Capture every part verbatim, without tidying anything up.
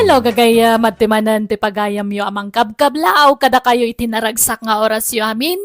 Hello, gagayam, adtoy manen ti pagayamyo a mangkabkablaaw kadakayo iti naragsak nga orasyo amin.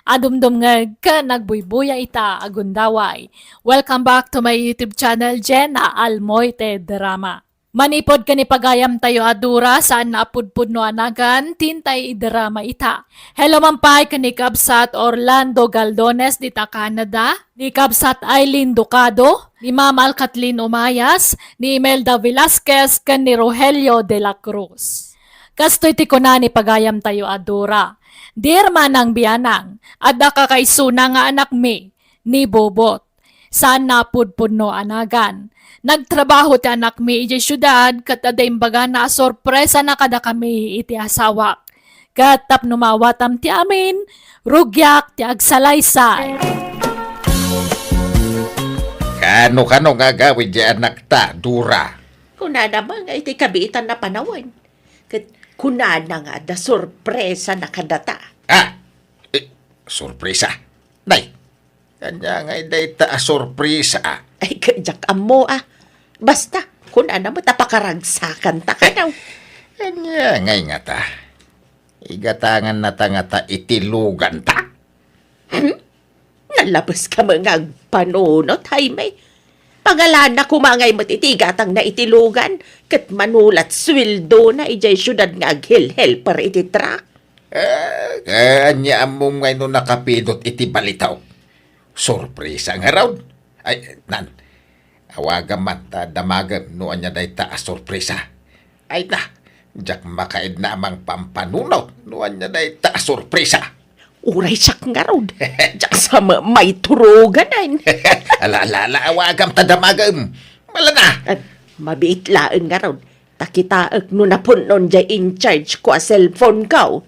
Adumdumngeg ken agbuybuya ita a gundaway. Welcome back to my YouTube channel, Jenna Almoite Drama. Manipud ken ni pagayamtayo a Dora, saan nga apudpudno a nagan, ti intay idrama ita. Hello man pay ken ni Kabsat Orlando Galdones dita Canada, ni Kabsat Aileen Ducado, ni Ma'am Al Kathleen Umayas, ni Imelda Velasquez, ken ni Rogelio de la Cruz. Kastoy ti kuna ni pagayamtayo a Dora, Dear Manang Bianang, adda kakaisuna nga anakmi, ni Bobot. Saan nga apudpudno a nagan. Nagtrabaho ti anakmi idiay siudad, ket adda imbagana a sorpresana kadakami iti asawak. Ket tapno maawatam ti amin, rugiak ti agsalaysay. Kano-kano nga agawid ti anakta, Dora? Kunana man nga iti kabiitan a panawen. Ket kunana nga adda sorpresana kadata. Ah! Eh, sorpresa? Nay, ania ngay dayta a sorpresa? Ay, ket diak ammo, a. Basta, kunana met a pakaragsakanta kano. Ania ngay ngata? Igatangannata ngata iti luganta? Hmm? Nalabeska met nga agpanunot, Jaime. Pangalana koma ngay met iti igatangna iti lugan, ket mano lat suweldona idiay siudad nga aghelhelper iti truck. Eh, ania ammom ngay no nakapidot iti balitaw? Sorpresa ngarud? Ay, nan, awagam man ta damagem no ania dayta a sorpresa. Ay na, diak makaidna a mangpampanunot no ania dayta a sorpresa. Uray siak ngarud, diak sa ma-, maituruganan. Ala, ala, ala, awagam ta damagem. Malana. Ah, mabiit laeng ngarud. Ta kitaek no napun-on diay in charge ko a cellphone ko.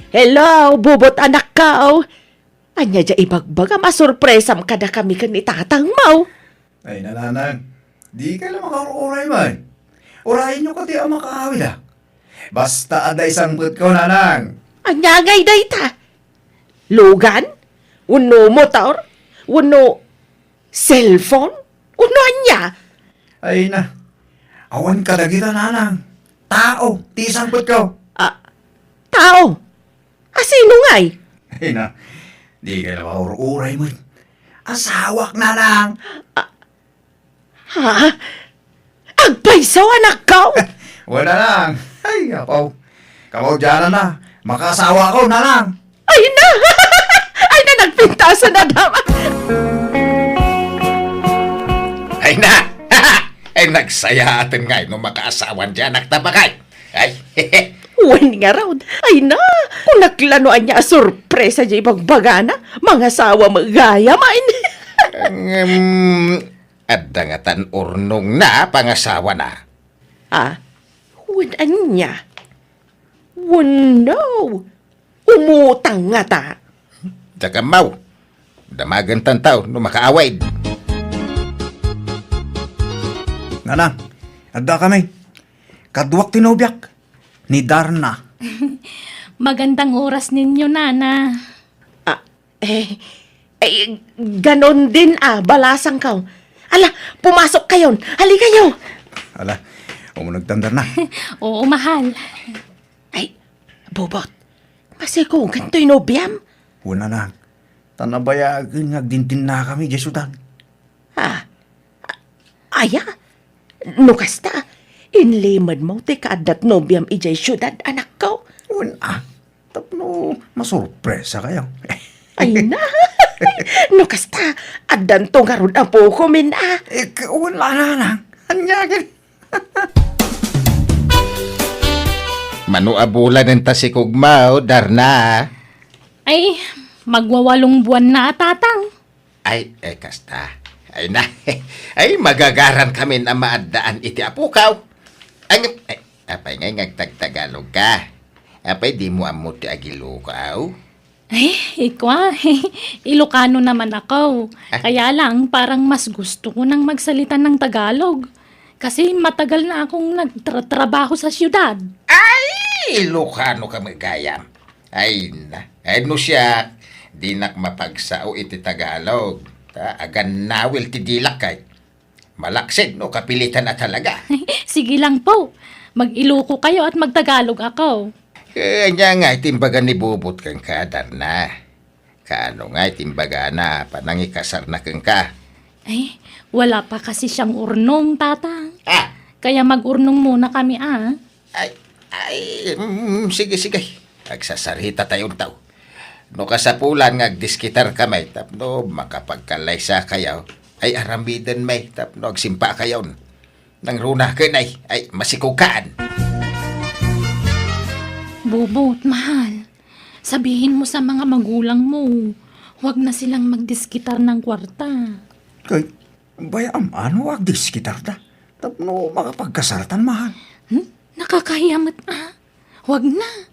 Hello, Bobot anakko. Ania diay ibagbagam a sorpresam kadakami ken ni tatangmo? Ay, nanang, dikay la makaur-uray man. Urayenyo kadi a makaawid, a. Basta adda isangpetko, nanang. Ania ngay dayta? Lugan? Wenno motor? Wenno cellphone? Wenno ania? Ay na, awan kadagita, nanang. Tao ti isangpetko. Ah, tao? A sino ngay? Ay na, dikay la makaur-uray met. Asawak, nanang. Ah, ha? Agpayso, anakko? Wen, nanang. Ay, apo. Kamaudiananna, makaasawako, nanang. Ay na! Ay na, nagpintasan a dama. Ay na! Ay, nagsayaaten ngay no makaasawan diay anakta, bakay. Ay. Wen ngarud. Ay na! Kunak la no ania a sorpresa diay ibagbagana. Mangasawa met gayam, ay. Ngem, adda ngatan urnongna a pangasawana? Ah, wen ania? Wenno, umutang ngata? Diak ammo. Damagentanto no makaawid. Nanang, addakami. Kaduak ti nobiak, ni Darna. Magandang oras ninyo, Nana. Ah, eh, eh, ganon din, a, balasangko. Ala, pumasok kayon. Halikayo. Ala, umunegtan, Darna. Oo, mahal. Ay, Bobot, masikugan toy nobiam? Wen, nanang. Ta nabayagen nga agdindinnakami idiay siudad. Ah, aya? No kasta, inlimedmo ti kaaddat nobiam idiay siudad, anakko? Wen, a. Tapno masorpresakayo. Ay na! No kasta, addanto ngarud a bukomin, a. Eh, wen la, nanang. Ania ket? Mano a bulan ta sikugmo, Darna? Ay, magwawalong buwan na a, Tatang. Ay, eh, kasta. Ay na. Ay, magagarankamin a maaddaan iti apokaw. Ang, ay, apay ngay nga agtagtagalogka? Apay dimo ammo ti agilokaw? Ay, ikwa, Ilocano naman ako. Ah? Kaya lang, parang mas gusto ko nang magsalita ng Tagalog. Kasi matagal na akong nagtratrabaho sa siyudad. Ay, Ilocano ka met gayam. Ay na. Ay, no siak, dinak mapagsao iti Tagalog. Ta, agannawil ti dilak kay. Malaksid no kapilitan a talaga. Sige lang po. Mag-Iloko kayo at magtagalog ako. Eh, ania nga iti imbaga ni Bubot kenka, Darna? Kaano nga iti imbagana a panangikasarna kenka? Ay, wala pa kasi siyang urnong, Tatang. Ah! Kaya mag-urnong muna kami, ah. Ay, ay, mm, sige, sige. Agsasarita tayo, taw. No kasapulan nga agdiskitar kami tapno makapagkalaysa kayo, ay aramiden may tapno agsimpa kayon. Nangruna ken ay, ay masikukaan. Bubot, mahal. Sabihin mo sa mga magulang mo, huwag na silang magdiskitar ng kwarta. Kay, bayam ano agdiskitar da? Tapno makapagkasartan, mahal. Hmm? Nakakahiya met, ah. Huwag na.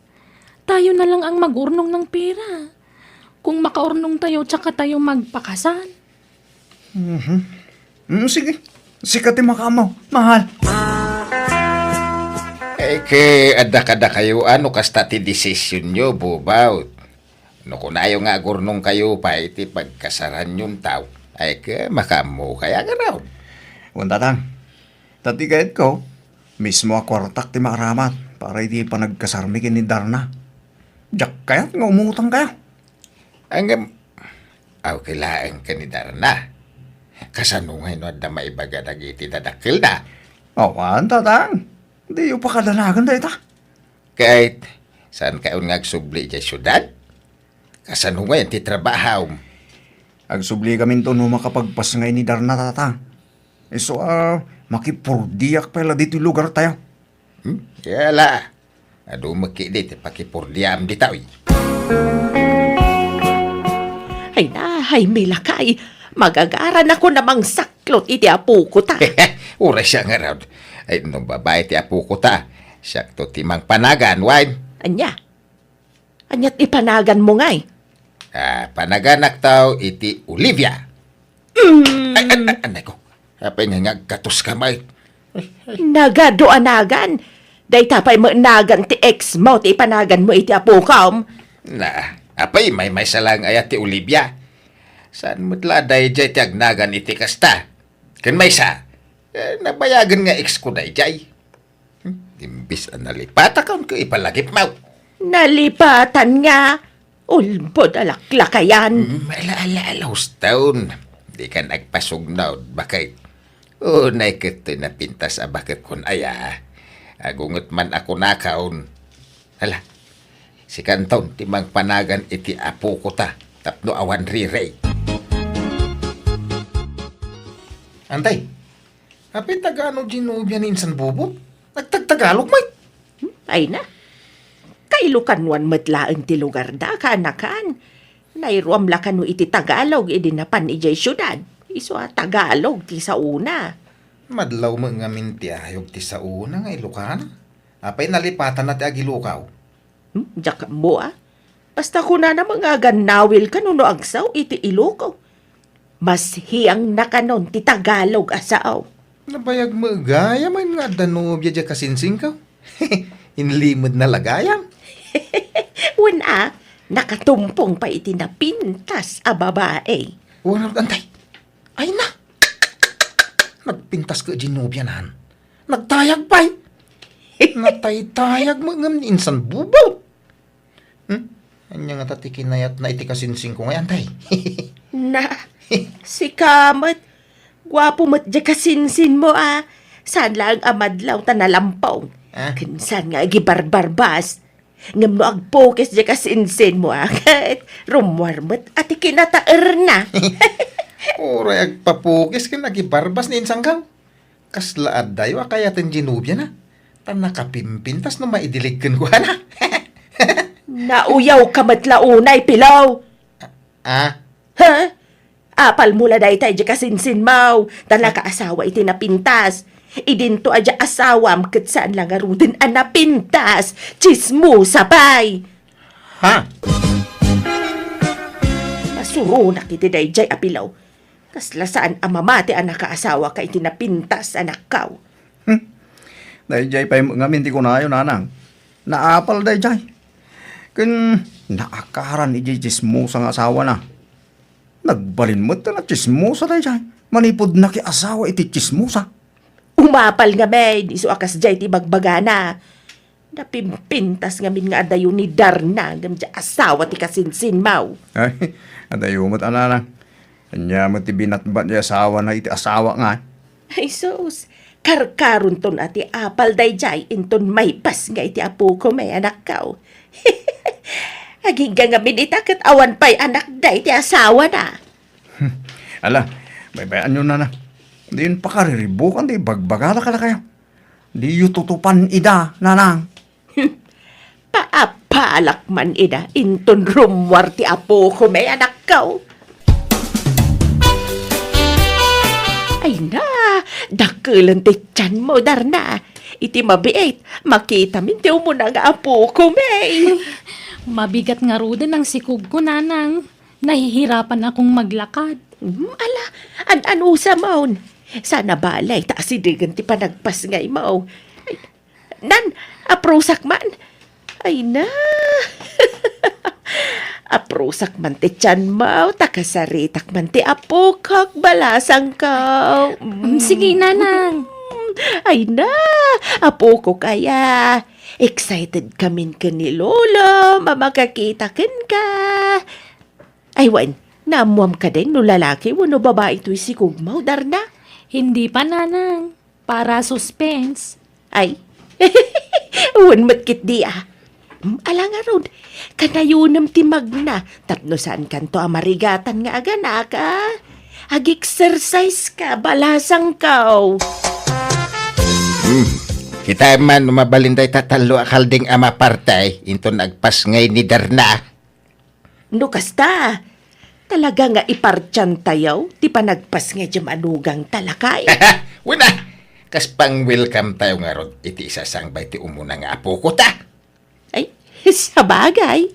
Tayo na lang ang mag-urnong ng pera. Kung makaurnong tayo, tsaka tayo magpakasal. Mhm. Mm, sige. Sika ti makaammo, mahal. Eh, ke, adda kadakayo, ano kasta ti desisyonyo, Bubot? No kunayo nga agurnong kayo pay iti pagkasaranyon taw, ay ke, makaammo kaya nga raw? Wen, Tatang. Ta ti kayatko, mismo a kuartak ti maaramat para iti panagkasarmi ken ni Darna. Diak kayat nga umutang kayo. Ngem, aw, kailaen ken ni Darna. Kasano ngay no adda maibaga dagiti dadakkelda? Awan, Tatang. Diyo pakadanagan dayta. Ket, saan kayon nga agsubli idiay siudad? Kasano ngay ti trabahom? Agsubli kaminto no makapagpas ngay ni Darna, Tatang. Isu a, makipurdiak pay la ditoy lugar tayo. Hmm? Kaya la, adu met ketdi ti pakipurdiam ditoy. Ay na, ay milakay, magagaran ako namangsaklot iti apoko ta. Uray siya nga raw. Ay, no babae ti apoko ta, siak to ti mangpanagan, wen? Ania? Ania ti panaganmo ngay? Ah, panaganak taw iti Olivia. Mm. Ay, ay, ay, anay ko. Apay nga nga agkatos ka, may? Nagadu a nagan. Dayta pay met nagan ti ex mo ti ipanaganmo iti apokom. Na, apay, maymaysa lang aya ti Olivia. Saan met la daydiay ti agnagan iti kasta? Ken maysa, eh, nabayagen nga ex ko daydiay. Hmm? Imbis a nalipatan ka, ket ipalagipmo. Nalipatan nga? Ulbod a laklakayan. Hmm, ala, ala, ala, uston. Dikan agpasugnod, baket. Unay ket toy napintas a baket kon aya. Agunget man a kunakon. Ala, sikanton ti mangpanagan iti apoko ta tapno awan rirey. Antay, apay, taga-ano ti nobia ni insan Bubot? Nagtagtagalog met. Hmm, ay na. Kailokanuan met laeng ti lugarda, kaanakan. Nairuam la kano iti Tagalog idi napan idiay siudad. Isu a Tagalog ti saona. Madlaw met ngamin ti ayog ti saona nga Ilokana. Apay, nalipatanna ti agilokaw? Hmm, diak ammo a. Basta kunana met nga agannawil kano no agsaw iti Iloko. Masiangna kanon ti Tagalog a sao. Nabayag met gayam nga adda nobia diay kasinsingko. Inlimedna la gayam. Wen a, nakatumpong pay iti napintas a babae. Wen, antay. Ay na! Nagpintas ket diay nobianan. Nagtayag pay. Nataytayag met ngem ni insan Bubot. Hmm? Ania ngata ti kinayatna iti kasinsingko ngay, antay? Na, sika met. Guapo met diay kasinsinmo a. Saan laeng a madlaw ta nalampong. Ah? Ken saan nga agibarbarbas. Ngem no agpukis diay kasinsinmo a, ket rummuar met a ti kinataerna. Uray agpapukis ken agibarbas ni insangko. Kasla addayo a kayaten diay nobiana. Ta nakapimpintas no maidilig kenkuana. Nauyawka met la unay, Pilaw. Ah? Ha? Apalmo la dayta idiay kasinsinmo, ta nakaasawa iti napintas. Idinto a diay asawam ket saan la ngaruden a napintas. Tsismosa pay. Ha? Masuronak iti daydiay a Pilaw. Kasla saan a mamati a nakaasawaka iti napintas, anakko. Hmm. Daydiay pay met ngamin ti kunayo, nanang. Naapal daydiay. Ken naakaran idiay tsismosa nga asawana. Nagbalin met ta natsismosa daydiay. Manipud nakiasawa iti tsismosa. Umapal ngamin, isu a kasdiay ti ibagbagana. Napimpintas ngamin nga adayo ni Darna ngem diay asawa ti kasinsinmaw. Ay, adayo met a nanang. Ania met ti binatbat ti asawana iti asawa nga? Ay sus, karkaronton a ti apal daydiay inton maipasngay ti apokon, anakko. Agingga ngamin ita ket awan pay anakda iti asawana. Hmm. Ala, baybay-anyo, nanang. Diyon pakariribukan ti ibagbagada kadakayo. Diyo tutupan ida, nanang. Paapalak man ida inton rummuar ti apokon, anakko. Ay na, dakelen ti tianmo, Darna. Iti mabiit, makitamin ti umuna nga apokon. Mabigat ngaruden ang sikogko, nanang. Nahihirapan akong maglakad. Hmm, ala, an-anusamon. Saan a balay ta asidegen ti panagpasngaymo. Ay, nan, aprosak man. Ay na. Aprosak man ti tianmo, ta kasaritak man ti apokok, balasangko. Mm, sige, nanang. Ay na, apokok aya. Excited kamin ken ni Lolo, a makakita kenka. Ay, wen, naammoam kadi no lalaki wenno babai toy sikogmo, Darna? Hindi pa, nanang. Para suspense. Ay, wen met ketdi a. Hmm, ala ngarud, kanayonem ti magna tapno saankanto a marigatan nga aganak, a. Ag-exercise ka, balasangko. Hmm, kitaem man no mabalin dayta tallo a kalding a maparti inton agpasngay ni Darna. No kasta, talaga nga ipartiantayo ti panagpasngay diay manugangta, lakay. Wen a, kas pang-welcome tayo ngarud iti isasangbay ti umuna nga apokota. Ay, sabagay.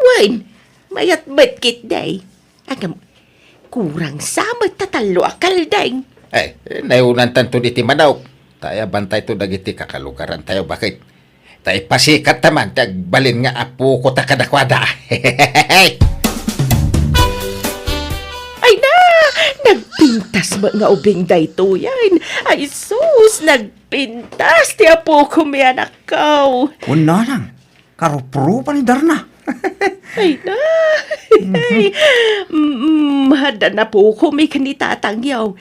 Wen, mayat met ketdi. Agam, kurang sa met ta tallo a kalding. Ay, eh, nayunantanto iti manok. Ta ayabantayto dagiti kakalugarantayo, baket ta ipasikatta man ti agbalin nga apokota kadakuada. Ay na! Nagpintas met nga ubing daytoyen. Ay sus, nagpintas ti apokon, anakko. Wen, nanang, karuprupa ni Darna. Ay na! Mhm. Mm, mm, adda napukomi ken ni tatangyo.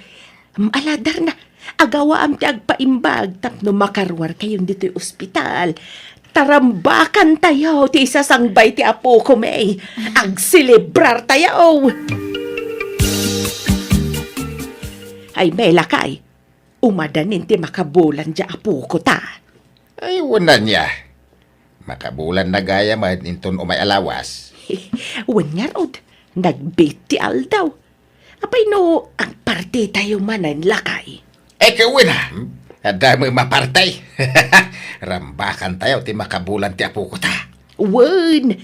Mm, ala, Darna, agawaam ti agpaimbag tapno makaruarkayon ditoy ospital. Ta rambakantayo ti isasangbay ti apokomi. Agselebrartayo. Ay, lakay, umadanin ti makabulan diay apokota. Ay, wen ania. Makabulanna gayam inton umay a lawas. Wen ngarud, nagbiit ti aldaw. Apay no agpartitayo manen, lakay? Ay, wen a. Adda met maparti. Rambakantayo ti makabulan ti apokota. Wen,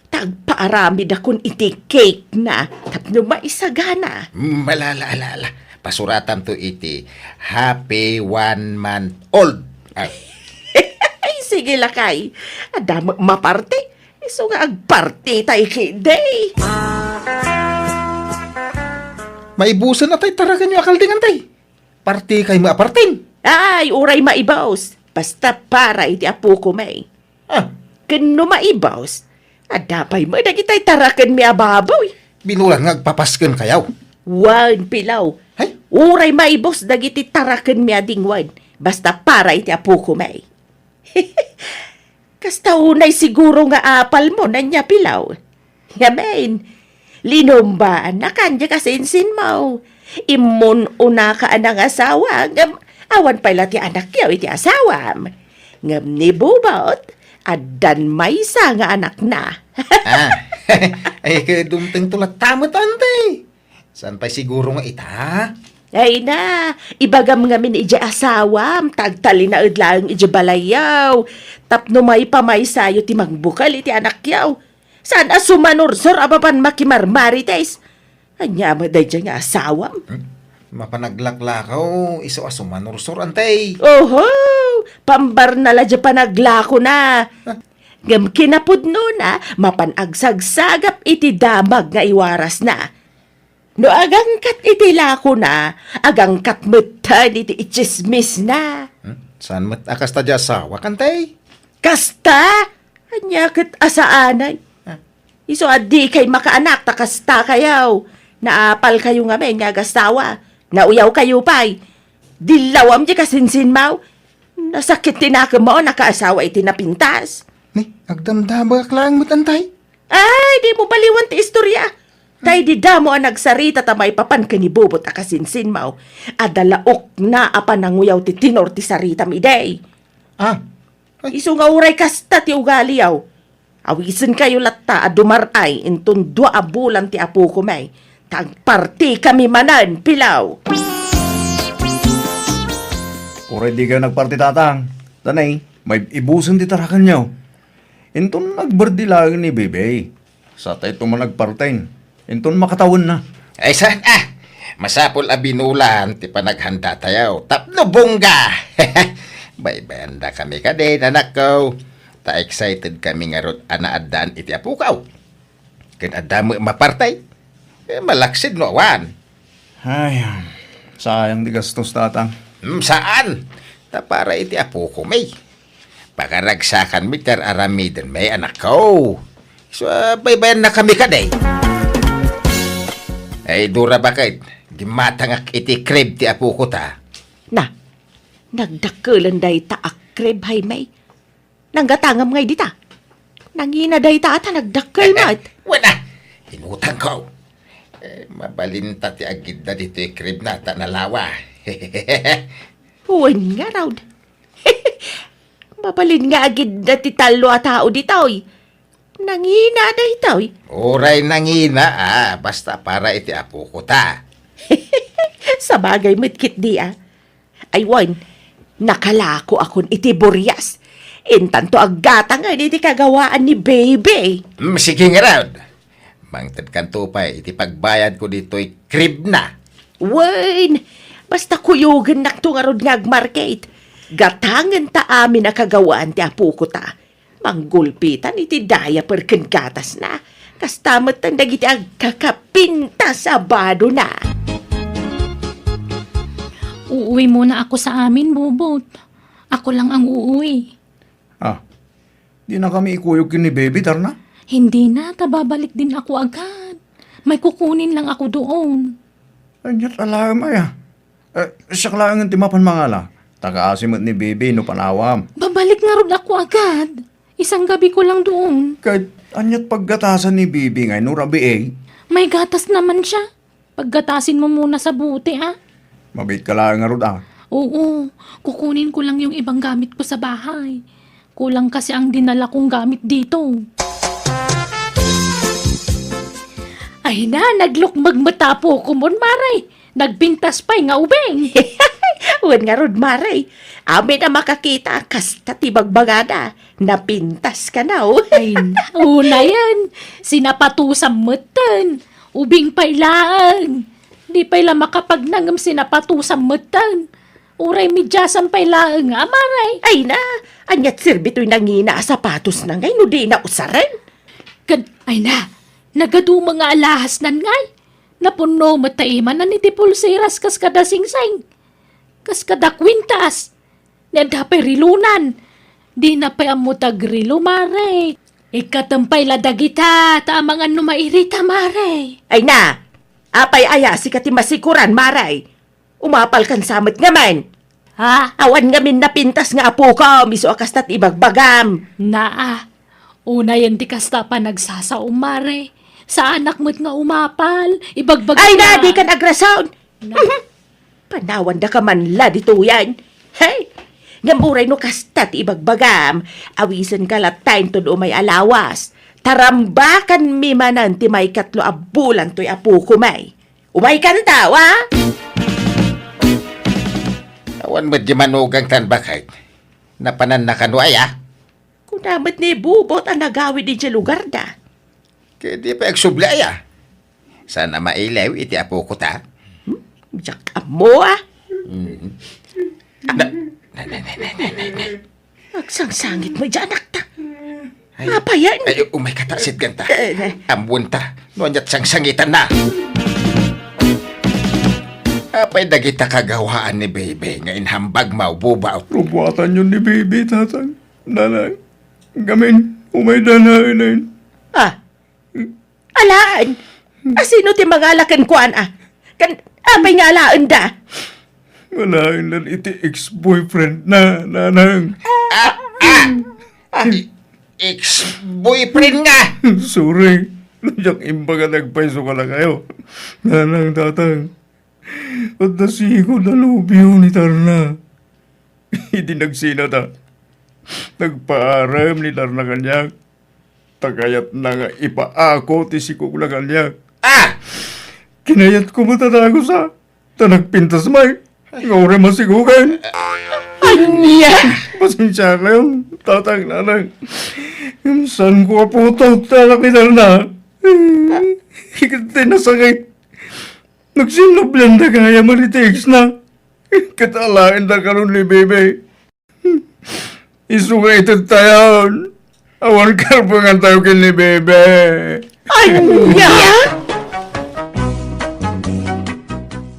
ta agpaaramidakon iti cake na tapno maisagana. Mm, ala, ala, ala, ala. Pasuratamto iti happy one month old. Ah. Ay, sige, lakay. Adda met maparti. Isu nga agpartitay ketdi. Maibusen a tay tarakenyo a kalding, tay. Partikay met a parten. Ay, uray maibus. Basta para iti apokomi. Ah. Ken no maibus, adda pay met dagitay tarakenmi a baboy. Binulan nga agpapaskenkayo. Wen, Pilaw. Hay? Uray maibus dagiti tarakenmi a dingwen. Basta para iti apokomi. Kasta unay siguro nga apalmo, ania, Pilaw? Ngamin, linumbaannakan diay kasinsinmo. Immun-unaka a nangasawa, ngem awan pay la ti anakyo iti asawam. Ngem ni Bubot, addan maysa nga anakna. Ah, ay, ket dumtengto latta met, anti. Saan pay siguro nga ita? Ay na, ibagam ngamin idiay asawam, ta agtalinaed laeng idiay balayyo. Tapno maipamaysayo ti mangbukel iti anakyo. Saan a sumanursor a mapan makimarmarites? Ania met daydiay nga asawam? Hmm? Mapan aglaklakaw, isu a sumanursor, anti. Oho! Pambarna la diay panaglakona. Ah. Ngem kinapudnona, mapan agsagsagap iti damag nga iwarasna. No agangkat iti lakona, agangkat metten iti itsismisna. Hmm? Saan met a kasta ti asawa, kantay? Kasta? Ania ket a saanen? Ah. Isu a dikay makaanak ta kastakayo. Naapalkayo ngamin nga agasawa. Nauyawkayo pay. Dillawam ti kasinsinmaw. Nasakit ti nakemmo a nakaasawa iti napintas. Ni, agdamdamagak laeng met, antay. Ay, dimo baliwan ti istorya. Tay di damo a nagsarita ta maipapan ken ni Bobot a kasinsinmaw. Adda laokna a pananguyaw ti tenor ti saritam idi. Ah. Ay. Isu nga uray kasta ti ugaliyo. Awisenkayo latta a dumar-ay inton dua a bulan ti apoko, may. Ta agpartikami manen, pilaw. Uray dikayo nagparti, tatang. Tanay, may ibusen ti tarakenyo. Inton nagbardi laeng ni Bebe, satayto man agparten. Inton makatawenna. Ay, saan, ah? Masapul a binulan ti panaghanda tayo. Tapno bongga! Baybayanda kami kadin, anakko. Ta excited kami ngarud a naaddaan iti apukaw. Ken adda met mapartay. Eh, malaksid no awan. Ay, sayang ti gastos, tatang. Hmm, saan? Ta para iti apoko, may. Pakaragsakan mi ti ar-aramiden, may, anakko. So, ah, baybayan na kami kadi. Ay, Dora, bakit? Gimmatangak iti crib ti apoko ta. Na, nagdakkelen dayta a crib, hay, may. Nanggatangam ngay dita. Nangina dayta a ta nagdakkel met. Wen a, inutangko. Eh, mabalinta ti agidda ditoy crib na ta nalawa. Wen ngarud. Mabalin nga agidda ti tallo a tao ditoy. Nangina daytoy. Uray nangina, ah, basta para iti apoko ta. Sabagay met ketdi, ah. Ay wen, nakalakoakon iti burias. Intanto aggatangen iti kagawaan ni Baby. Mm, sige ngarud. Mangtedkanto pay iti pagbayadko ditoy crib na. Wen, basta kuyogennakto ngarud nga agmarket. Gatangen ta amin a kagawaan ti apoko ta. Manggulpitan iti diaper ken gatasna. Kasta met dagiti agkakapintas a badona. Uuwi muna ako sa amin, Bobot. Ako lang ang uuwi. Ah, di na kami ikuyog ken ni Baby, Darna? Hindi na, ta babalik din ako agad. May kukunin lang ako doon. Ania't alaem aya? Eh, siak laengen ti mapan mangala. Tagaasi met ni Bibi no panawam. Babalik ngarud ako agad. Isang gabi ko lang doon. Ket ania't paggatasan ni Bibi ngay no rabii? May gatas naman siya. Paggatasin mo muna sa bote, ha? Mabiit ka laeng ngarud, ah. Oo, kukunin ko lang yung ibang gamit ko sa bahay. Kulang kasi ang dinala kong gamit dito. Ay na, naglukmeg met ti apokon, Mare. Nagpintas pay nga ubing. Wen ngarud, Mare. Amin a makakita, kasta ti bagbagada. Napintas kano. Ay na, unayen. Sinapatusam metten. Ubing pay laeng. Di pay la makapagnangem sinapatusam metten. Uray mediasam pay laeng, a, Mare. Ay na, ania't serbi toy nangina a sapatosna ngay no di na usaren? Ket, ay na, nagaduma nga alahasnan ngay. Napunno met ta imanan iti pulseras kas kada singsing. Kas kada kwintas. Ni adda pay relonan. Di na pay ammo ti agrelo, Mare. Ikkatem pay la dagita, ta amangan no mairita, Mare. Ay na, apay aya sika ti masikuran, Mare? Umapalkan sa met ngamin. Ha? Awan ngamin napintas nga apokom, isu a kasta ti ibagbagam. Naa, unayen ti kasta a panagsasaom, Mare. Saanak met nga umapal, ibagbagam. Ay na, dikan agrason. Na. Panawandaka man la ditoyen. Hey! Ngem uray no kasta ti ibagbagam, awisenka latta inton umay a lawas. Tarambakanmi manen ti maikatlo a bulan toy apoko, may. Umaykanto, a? Awan met di manugang tan bakay. Napananna kano aya? Kuna met ni Bubot a nagawid idiay lugarda. Ket di pay agsubli aya? Saan a mailew iti apoko ta? Hmm? Diak ammo, a? Mm. Na, na, na, na. Agsangsangit met diay anakta. Ay, apayan. Ay, umaykata, sitganta. Eh, eh. Ammoenta, no ania't sangsangitanna. Apay dagita kagawaan ni Bebe nga inhambag maububaw? Rubuatanyo ni Bebe, Tatang, Nanang. Ngamin, umayda na inin. Ah, alaen. Asino ti mangala kenkuana? Kan, apay nga alaenda? Alaen iti ex-boyfriend na, Nanang. Ah, ah! Ah, ex-boyfriend nga! Sorry. Diak imbag a nagpayso kadakayo, Nanang, Tatang. Adda sigud a nobio ni Darna. Idi nagsinata, nagpaaram ni Darna kaniak ta kayatna nga ipaako ti sikogna kaniak. Ah! Kinayatko met a dagusa, ta nagpintas met nga uray masikogen. Ania? Pasensiakan, Tatang, Nanang. Ngem saanko a putoten ti anak ni Darna. Ket ti nasakit, nagsinnublenda gayam iti ex-na. Ket alaenda kanon ni Bebe. Isu nga itedtayon. Awan karbengantayo ken ni Bebe. Ania?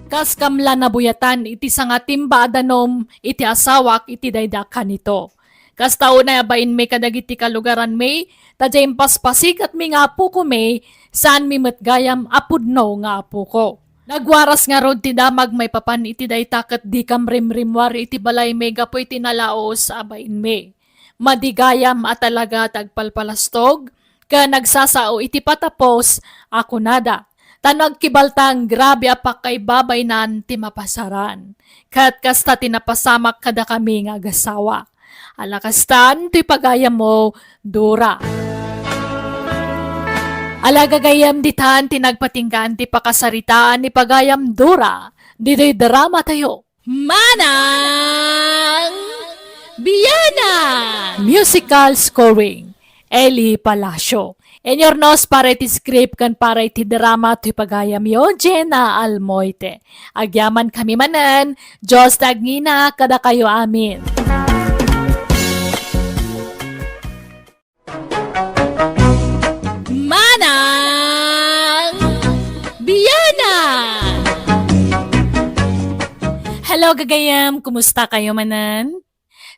Kas kamla nabuyatan iti sangatimba a danum iti asawak iti daydi a kanito. Kasta unay a bainmi kadagiti kalugaranmi, ta diay impaspasigatmi nga apokomi, saanmi met gayam a pudno nga apoko. Nagwaras ngarud ti damag maipapan iti dayta ket dikam rimrimmuar iti balaymi gapu iti nalaus a bainmi. Madi gayam a talaga ti agpalpalastog ken nagsasao iti patapos a kunada. Ta no agkibaltang, grabe a pakaibabainan ti mapasaran. Ket kasta ti napasamak kadakami nga agasawa. Ala kastan ti pagayammo, Dora. Ala gagayam, ditan ti nagpatinggaan ti pakasaritaan ni pagayam Dora ditoy drama tayo. Manang Bianang! Musical scoring, Eli Palacio. Inyurnos para iti script ken para iti drama toy pagayamyo, Jenna Almoite. Agyamankami manen, Dios ti agngina kadakayo amin. Manang Bianang! Hello, gagayam! Kumusta kayo manen?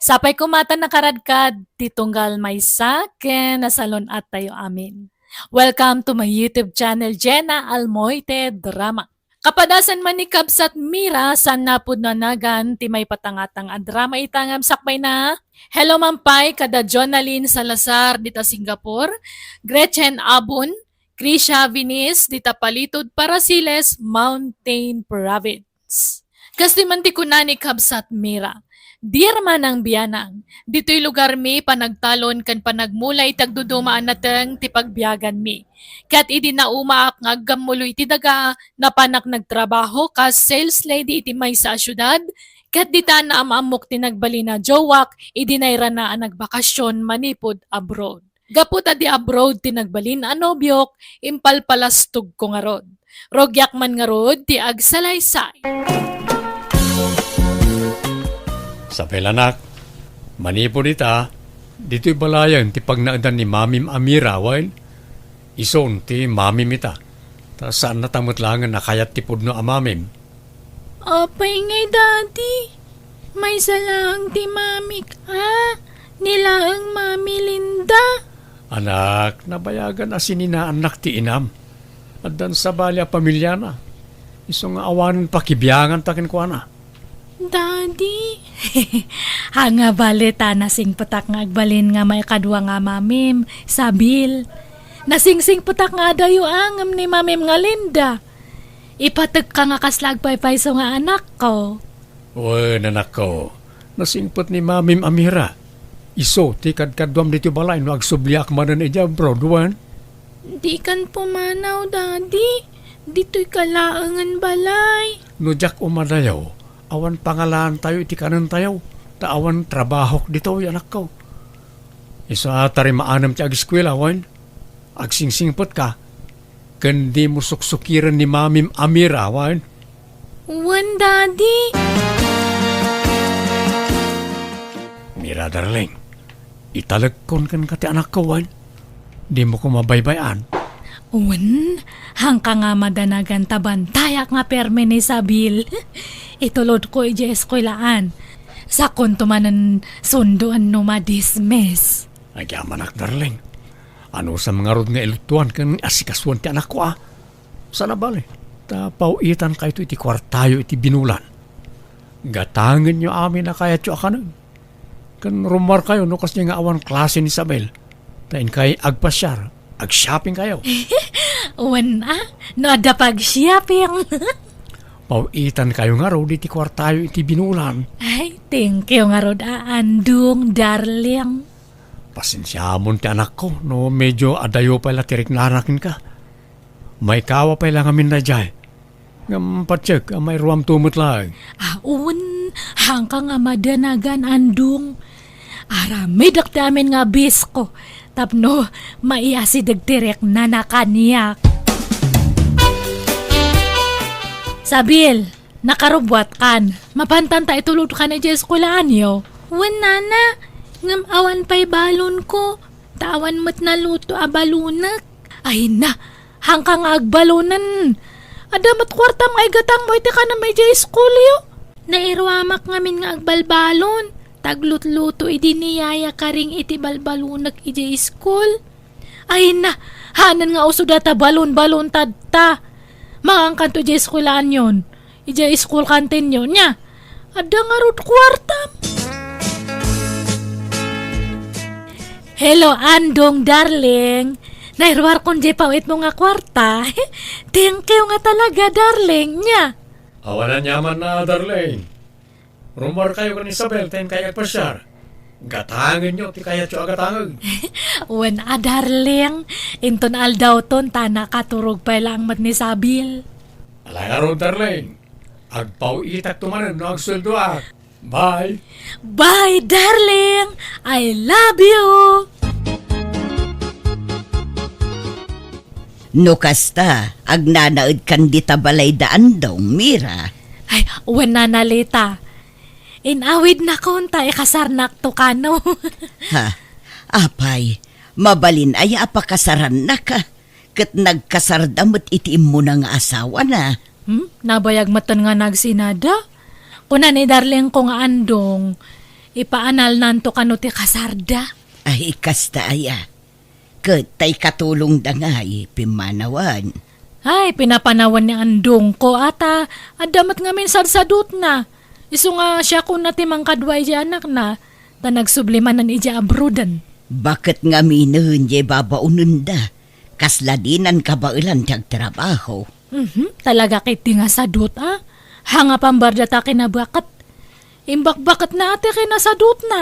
Sapay koma ta nakaradkad ti tunggal maysa ken nasalun-attayo amin. Welcome to my YouTube channel, Jenna Almoite Drama. Kapadasan man ni Kabsat Mira, saan napudno a nagan ti maipatangatang a drama ita ngem sakbay na. Hello man pay kada Jonalyn Salazar dita Singapore, Gretchen Abon, Krisha Vinis dita Palitud, Parasiles, Mountain Province. Kastoy man ti kuna ni Kabsat Mira, "Dear Manang Bianang, ditoy lugarmi, panagtalon ken panagmula iti agduduma a nateng ti pagbiaganmi. Ket idi naumaak nga aggammulo iti daga, napanak nagtrabaho kas sales lady iti maysa a siudad, ket dita naam-ammok ti nagbalin a jowak idi nayrana a nagbakasyon manipud abroad. Gapu ta di abroad ti nagbalin a nobiok, impalpalastogko ngarud. Rugiak man ngarud ti agsalaysay." Sapay lanak, manipud ita, ditoy balayen ti pagnaedan ni Mamim a Mira, wen? Isun ti mamim ita. Ta saannata met laengen a kayat ti pudno a mamim. Apay ngay, Daddy? Maysa laeng ti mamik a, ni laeng Mami Linda. Anak, nabayagan a sininaannak ti inam. Addan sabali a pamiliana. Isu nga awanen pakibianganta kenkuana. Daddy, ania bale ta nasingpetak nga agbalin nga maikadua nga mamim, Sabil. Nasingsingpetak nga adayo a ngem ni Mamim nga Linda. Ipatekka nga kasla agpaypayso nga anakko. Wen, anakko, nasingpet ni Mamim a Mira. Isu ti kadkaduam ditoy balay no agsubliak manen idiay abroad, wen? Dikan pumanaw, Daddy. Ditoyka laengen balay. No diak umadayo, awan pangalaantayo iti kanentayo, ta awan trabahok ditoy, anakko. Isu a ta rimaanem ti ageskuela, wen? Agsingsingpetka, ken dimo suksukiren ni Mamim a Mira, wen? Wen, Daddy. Mira, darling, italekkon kenka ti anakko, wen? Dimo koma baybay-an. Wen, hangka nga madanagan ta bantayak nga permi ni Sabil. Itulodko idiay eskuelaan. Sakonto manen sundoen no madismiss. Agyamanak, darling. Anusam ngarud nga iluttuan ken asikasuan ti anakko, a? Sana bale, ta paw-itankayto iti kuartayo iti binulan. Gatangenyo amin a kayatyo a kanen. Ken rummuarkayo no kasdiay nga awan klase ni Isabel. Ta inkay agpasiar, agshoppingkayo. Wen a, no adda pag-shopping. Paw-itankayo ngarud iti kuartayo iti binulan. Ay, thank you ngarud a, Andong, darling. Pasensiamon ti anakko no medyo adayo pay la ti riknana kenka. Maikawa pay la ngamin daydiay. Ngem patiek a mairuamto met laeng. Awan, hangka nga madanagan, Andong. Aramidek ti amin nga bisko tapno maiasideg ti riknana kaniak. Sabil, nakarubbuatkan. Mapantanta itulodkan idiay eskuelaanyo. Wen, nana, ngem awan pay balonko. Ta awan met naluto a balonek. Ay na, hangka nga agbalonen. Adda met kuartam nga igatangmo iti kanam idiay iskulyo. Nairuamak ngamin nga agbalbalon. Ta aglutluto idi ni Yaya Karing iti balbalonek idiay iskul. Ay na, hanan nga uso data balon-balon tadta. Mangankanto idiay eskuelaanyon. Idiay school canteen-yo, nia. Adda ngarud kuartam. Hello, Andong, darling. Nairuarkon diay paw-itmo nga kuarta. Thank you nga talaga, darling, nia. Awan aniamanna, darling. Rummuarkayo ken Isabel ta inkay agpasiar. Gatangenyo ti kayatyo a gatangeg. Wen a, darling. Inton aldawton ta nakaturog pay laeng met ni Sabil. Alay ngarud, darling. Agpaw-itakto manen no agsueldoak. Bye. Bye, darling. I love you. No kasta, agnanaedkan dita balay da Andong, Mira. Ay, wen, Nana Lita. Inawidnakon ta ikasarnakto kano. Ha? Apay, mabalin aya a pakasarannaka? Ket nagkasarda met iti immuna nga asawana. Hmm? Nabayag metten nga nagsinada? Kuna ni darlingko nga Andong, ipaanalnanto kano ti kasarda. Ay, kasta aya. Ket ta ikatulongda ngay, pimmanawan. Ay, pinapanawan ni Andongko, a, ta adda met ngamin sadsadutna. Isu nga siakon ti mangkadua idiay anakna, ta nagsubli manen idiay abroaden. Baket ngaminen diay babaonenda? Kasla dinan kabaelan ti agtrabaho. Mhm, talaga ketdi nga sadut, a? Hanga pambardata kinabaket. Imbakbaketna a ti kinasadutna.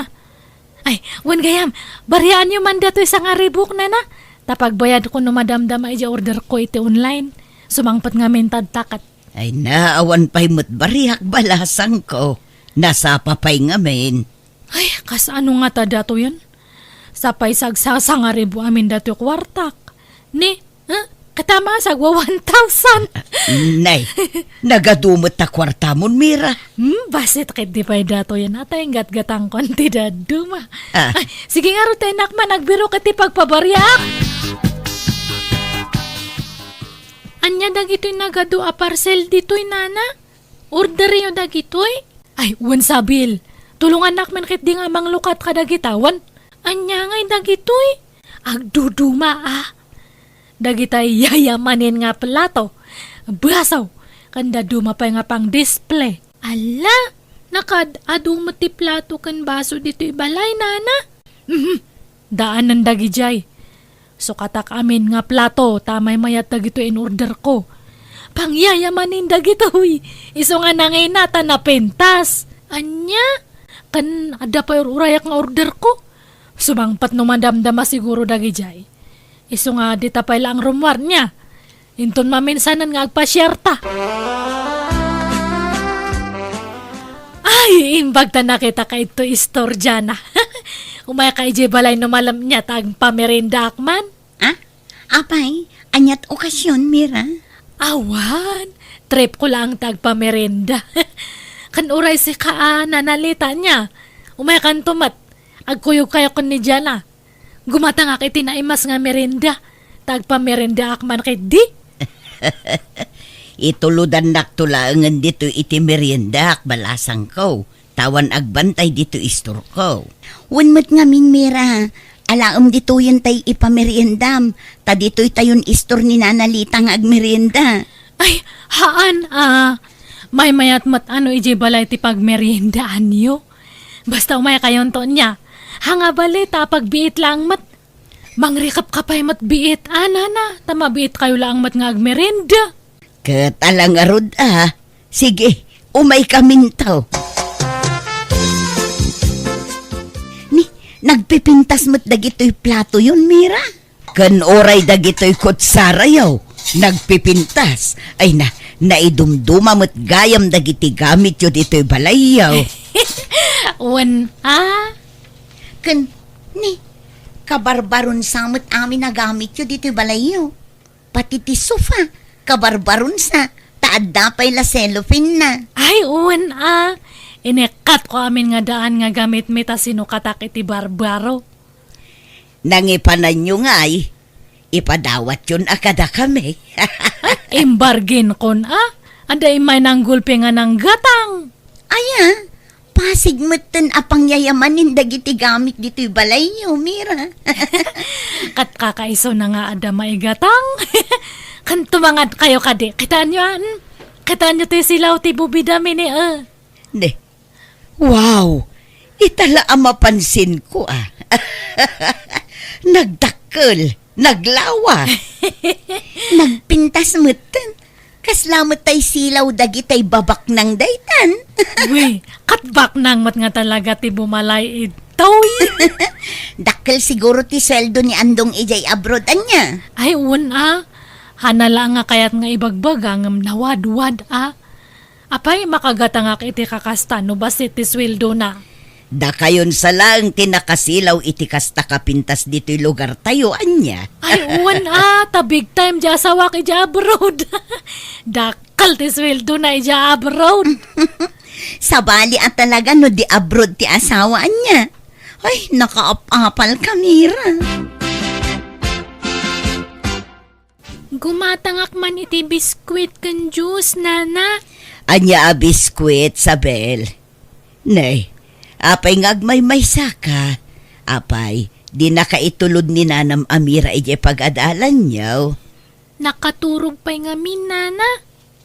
Ay, wen gayam, bariaanyo man datoy sangaribuk, nana. Ta pagbayadko no madamdama idiay orderko iti online. Sumangpet ngamin tadta ket. Ay na, awan pay met bariak, balasangko. Nasapa pay ngamin. Ay, kasano ngata datoyen? Sapay sagsasangaribu amin datoy kuartak. Ni, eh, katama, sagwa one thousand. Nay, nagadu met ta kuartamon, Mira. Hmm, basit ketdi pay datoyen, a, ta inggatgatangkon ti dadduma. Ah. Ay, sige ngarud, ta innak man, agbirok iti pagpabariak. Ania dagitoy nagadu a parcel ditoy, nana? Orderyo dagitoy? Ay, wen, Sabil. Tulongannak man ketdi nga manglukat kadagita, wen? Ania ngay dagitoy? Agduduma, a. Dagitay yayamanen nga plato, baso, ken dadduma pay nga pang-display. Alla, nakaad-adu met ti plato ken baso ditoy balay, nana. Mhm. Daanen dagidiay. Sukatak amin nga plato ta maymayat dagitoy in-orderko. Pangyayamanen dagitoy. Isu nga nangina ta napintas. Ania? Ken adda pay ur-urayak nga orderko. Sumangpet no madamdama siguro dagidiay. Isu nga dita pay laeng rummuar, nia. Inton maminsanen nga agpasiarta. Ay, imbag ta nakitaka itoy istorya na. Umayka idiay balay no malem, nia, ta agpamerindaak man. Ah? Apay, aniat okasion, Mira? Awan, tripko laeng ta agpamerinda. Ken uray sika a nanalita, nia. Umaykanto met, agkuyogkayo ken ni Diana. Gumatangak iti naimas nga merienda. ta agpameriendaak man ketdi. Itulodannakto laengen ditoy iti meriendaak, balasangko, ta awan agbantay ditoy istorko. Wen met ngamin, Mira, alaem ditoyen tay ipameriendam, ta ditoy tayon istor ni Nana Lita nga agmerienda. Ay, haan, a. Maymayat met a no idiay balay ti pagmeriendaanyo. Basta umaykayonto nia. Haan nga bale, ta pagbiit laeng met. Mangrikapkapay met biit, a, nana, ta mabiitkayo laeng met nga agmerienda. Ket ala ngarud, a. Sige, umaykaminto. Ni, nagpipintas met dagitoy platoyon, Mira. Ken uray dagitoy kutsarayo, nagpipintas. Ay na, naidumduma met gayam dagiti gamityo ditoy balayyo. Wen, a? Ken, ni, kabarbarunsa met amin a gamityo ditoy balayyo. Pati ti sofa, kabarbarunsa, ta adda pay la cellophane-na. Ay, wen, a. Inekkatko amin nga daan nga gamitmi ta sinukatak iti barbaro. Nangipananyo ngay, ipadawatyon a kadakami. Imbarginkon, a. Adda immay nanggulpi nga nanggatang. Aya, pasig metten a pangyayamanen dagiti gamit ditoy balayyo, Mira. Ket kakaisuna nga adda maigatang. Ken tumangadkayo kadi. Kitaenyo, a, hmm? Kitaenyo ti silaw ti bubidami ni, a. Ne. Wow! Ita la a mapansinko, a. Nagdakkel, naglawa. Nagpintas metten. Kasla met tay silaw dagitay babaknang daytan. Uy, ket baknang met nga talaga ti bumalay idtoy. Dakkel siguro ti sueldo ni Andong idiay abroad, ania? Ay, wen, a. Haan la nga kayat nga ibagbaga ngem nawadwad, a. Apay, makagatangak iti kakasta no bassit ti sueldona? Dakayon sa laeng ti nakasilaw iti kasta kapintas ditoy lugartayo, ania? Ay, wen, a, ta big time di asawak idiay abroad. Dakkel ti sueldona idiay abroad. Sabali a talaga no di abroad ti asawa, ania? Ay, nakaap-apal ka, Mira. Gumatangak man iti biskuit ken juice, nana. Ania a biskuit, Sabel? Nay, apay nga agmaymaysa ka? Apay, dinaka itulod ni nanam a Mira idiay pag-adalanyo? Nakaturog pay ngamin, nana.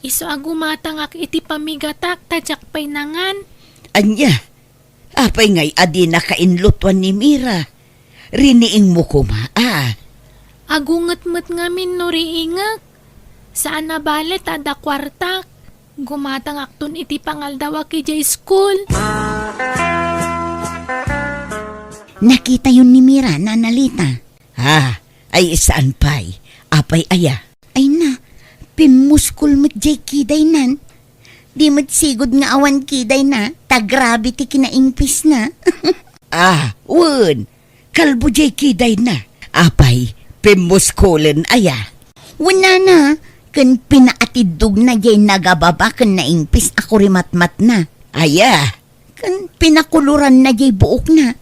Isu a gumatangak iti pamigatak ta diak pay nangan. Ania? Apay ngay a dinaka inlutuan ni Mira? Riniingmo koma, a. Agunget met ngamin no riingek. Saan a bale ta adda kuartak. Gumatangakton iti pangaldawak idiay school. Nakitayon ni Mira, Nana Lita. A, ay saan pay. Apay aya? Ay na, pimmuskol met jay kidaynan. Di met sigud nga awan kidayna, ta grabe ti kinaingpisna. A, wen, kalbo jay kidayna. Apay, pimmuskolen aya? Wen, nana, ken pinaatiddogna jay nagababa ken naingpis a kurimatmatna. Aya? Ken pinakuloranna jay buokna.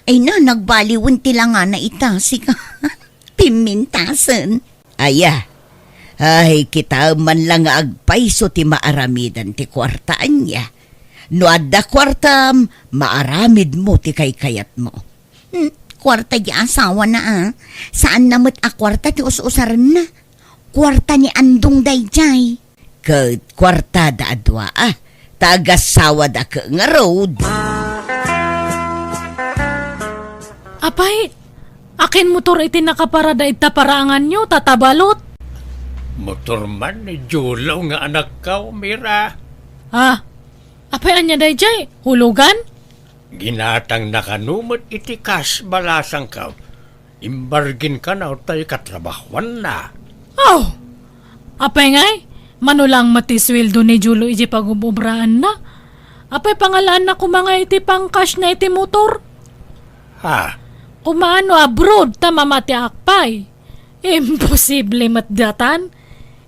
Ay na, nagbaliwen ti langana ita, sika. Pimmintasen. Aya. Ay, kitaem man la nga agpayso ti maaramidan ti kuarta, ania. No adda kuartam, maaramidmo ti kaykayatmo. Hmm, kuarta di asawana, a. Saanna met a kuarta ti us-usarenna. Kuarta ni Andong daydiay. Ket kuartada a dua, a, ta agasawada ket ngarud. Apay, akin motor iti nakaparada ita paraanganyo, ta tabalot? Motor man ni Julo nga anakko, Mira. A, apay ania daydiay? Hulogan? Ginatangna kano met iti kas, balasangko. Imbargin kano tay katrabahuanna. Aw! Apay ngay, mano laeng met ti sueldo ni Julo iti pagub-obraanna? Apay pangalaanna koma ngay iti pangkasna iti motor? Ha? Kumaano abroad ta mamatiak pay? Imposible met datan.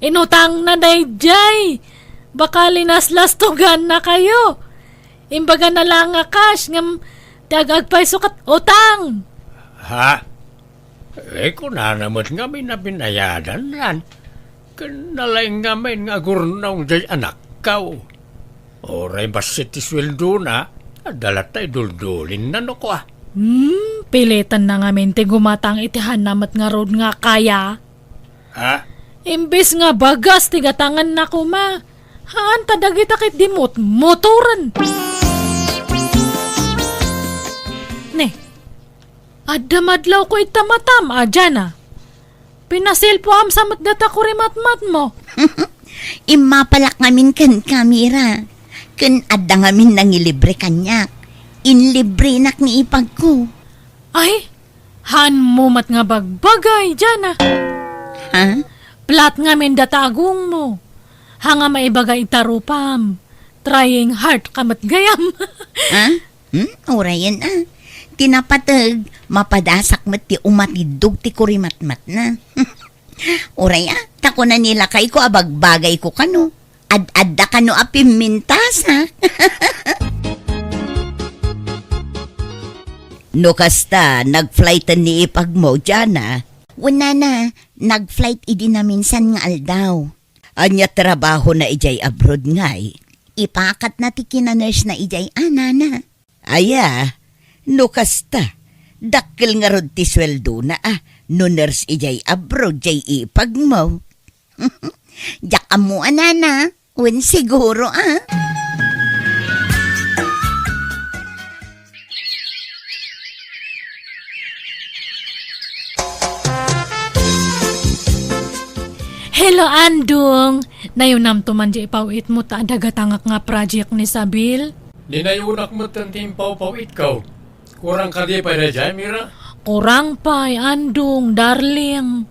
Inutangna daydiay. Baka linaslastoganna kayo. Imbagana laeng a kas, ngem ti ag-agpayso ket utang. Ha? Eh, kunana met ngamin a binayadannan. Ken nalaing ngamin nga agurnong diay anakko. Uray bassit ti sueldona, adda latta iduldulinna no kua. Hmm, pilitanna ngamin ti gumatang iti haanna met ngarud nga kaya. Ha? Imbes nga bagas ti gatanganna koma, haan ta dagita ket di mot-, motoren. Ne, adda madlawko ita matam a Jana. Pinaselpoam sa met data kurimatmatmo. Immapalak ngamin kenka, Mira. Ken adda ngamin nangilibre kaniak. Inlibrenak ni ipagko. Ay, haanmo met nga bagbagay, Jana. Ha? Plat ngamin data agongmo. Haan nga maibaga ita rupam. Trying hard ka met gayam. Ha? Hmm? Urayen a. Ti napateg, mapadasak met ti umatiddog ti kurimatmatna. Uray a, ta kuna ni lakayko a bagbagayko kano. Ad-adda kano a pimmintas, ha? No kasta, nag-flighten ni ipagmo, Jana? Wen nana, nag-flight idi naminsan nga aldaw. Ania trabahona idiay abroad ngay? Ipakatna ti kina-nurse na idiay a, nana. Aya, no kasta, dakkel ngarud ti sueldona a no nurse idiay abroad diay ipagmo. Diak ammo a, nana. Wen siguro a. Hello, Andong! Nayunamto man diay ipaw-itmo ta adda gatangak nga project ni Sabil? Ni nayunak metten ti impawpaw-itko. Kurang kadi pay daydiay, Mira? Kurang pay, Andong, darling.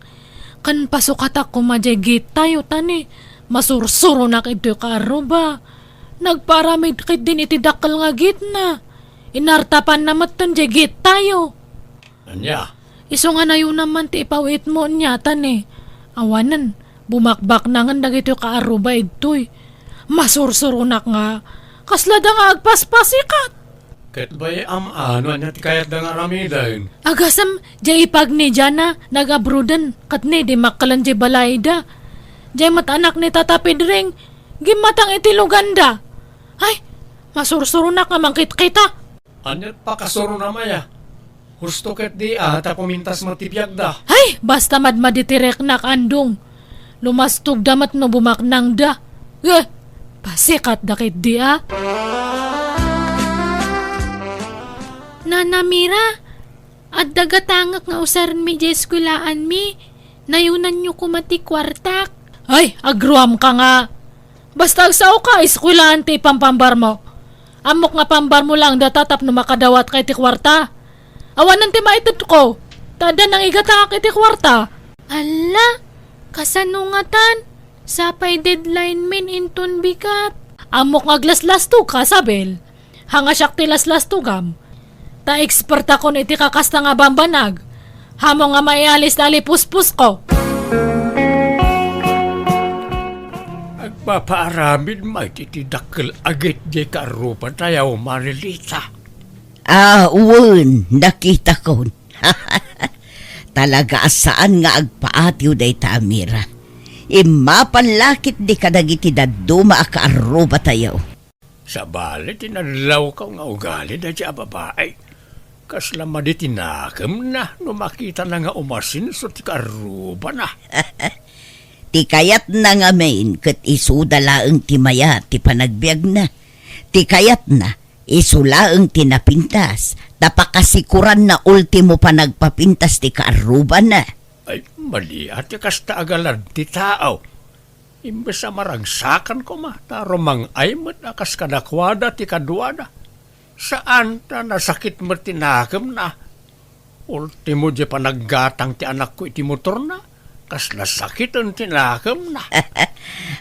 Ken pasukatak koma diay gittayo ta ni masursuronak idtoy kaarruba. Nagpaaramid ketdin iti dakkel nga gitna. Inartapanna metten diay gittayo. Ania? Isu nga nayunam man ti ipaw-itmo nia ta ni, awanen, bumakbaknangen dagitoy kaarruba idtoy. Masursuronak nga, kasla da nga agpaspasikat. Ket bay-am a no ania ti kayatda nga aramiden. Agasem, diay ipagni Jana, nag-abroaden, ket ni dimmakkel diay balayda. Diay met anak ni Tata Pedring, gimmatang iti luganda. Ay, masursuronak nga mangkitkita. Aniat pakasurona maya? Husto ketdi a ta pumintas met ti biagda. Ay, basta madmadi ti riknak, Andong. Lumastogda met no bumaknangda. Eh, pasikatda ketdi a. Nana Mira, adda gatangak nga usarenmi diay eskuelaanmi. Nayunanyo koma ti kuartak. Ay, agruamka nga. Basta agsaoka, eskuelaan ti ipampambarmo. Ammok nga pambarmo laeng data tapno makadawatka iti kuarta. Awanen ti maitedko, ta adda nangigatangak iti kuarta. Alla, kasano ngatan? Sapay deadline min inton bigat. Ammok nga aglaslastogka, Sabel. Haan nga siak ti laslastogam. Ta ekspertakon iti kakasta nga bambanag. Haanmo nga maialis ti alipuspusko. Agpapaaramid met iti dakkel a git diay kaarrubatayo, Marilita. Ah, wen, nakitakon. Talaga a saan nga agpaatiw dayta a Mira. Immapal la ketdi kadagiti dadduma a kaarrubatayo. Sabali ti nadlawko nga ugali daydiay a babai. Kasla madi ti nakemna no makitana nga umasenso ti kaarrubana. Ti kayatna ngamin ket isuda laeng ti mayat ti panagbiagna. Ti kayatna, isu laeng ti napintas, ta pakasikuranna ultimo panagpapintas ti kaarrubana. Ay, madi a ti kasta a galad ti tao. Imbes a maragsakan koma, ta rumang-ay met a kas kadakuada ti kaduada. Saan ta nasakit met ti nakemna. Ultimo, diay panaggatang ti anakko iti motorna, kas nasakiten ti nakemna.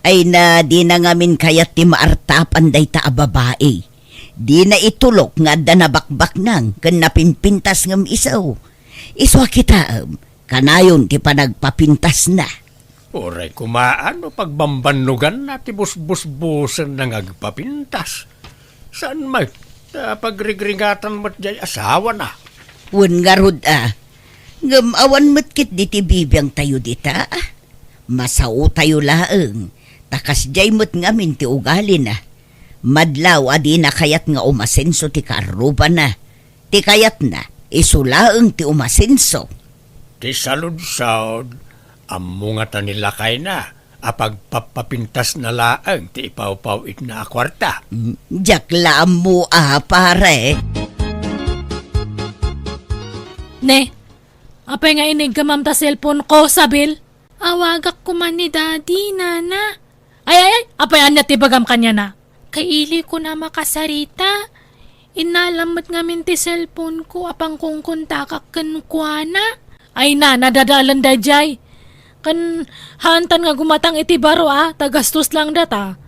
Ay na, dina ngamin kayat ti maartapan dayta a babai. Dina itulok nga adda nabakbaknang ken napinpintas ngem isu. Isu a kitaem, kanayon ti panagpapintasna. Uray koma no pagbambannoganna ti busbusbusenna nga agpapintas. Saan met ta pagrigringatan met diay asawana. Wen ngarud a, Ngem awan met ketdi ti bibiangtayo dita. Masaotayo laeng, ta kasdiay met ngamin ti ugalina. Madlaw a dina kayat nga umasenso ti kaarrubana. Ti kayatna, isu laeng ti umasenso. Ti saludsod, ammo ngata ni lakayna a pagpappapintasna laeng ti ipawpaw-itna a kuarta. Mm, diak la ammo a, pare. Ne, apay nga iniggamam ta cellphone ko, Sabil? Awagak koma ni Daddy, Nana. Ay, ay, ay, apay ania ti ibagam kaniana? Kailikon a makasarita. Innalam met ngamin ti cellphone ko a pangkongkontakak kenkuana. Ay na, nadadalan daydiay. Ken haantan nga gumatang iti baro a, ta gastos lang data.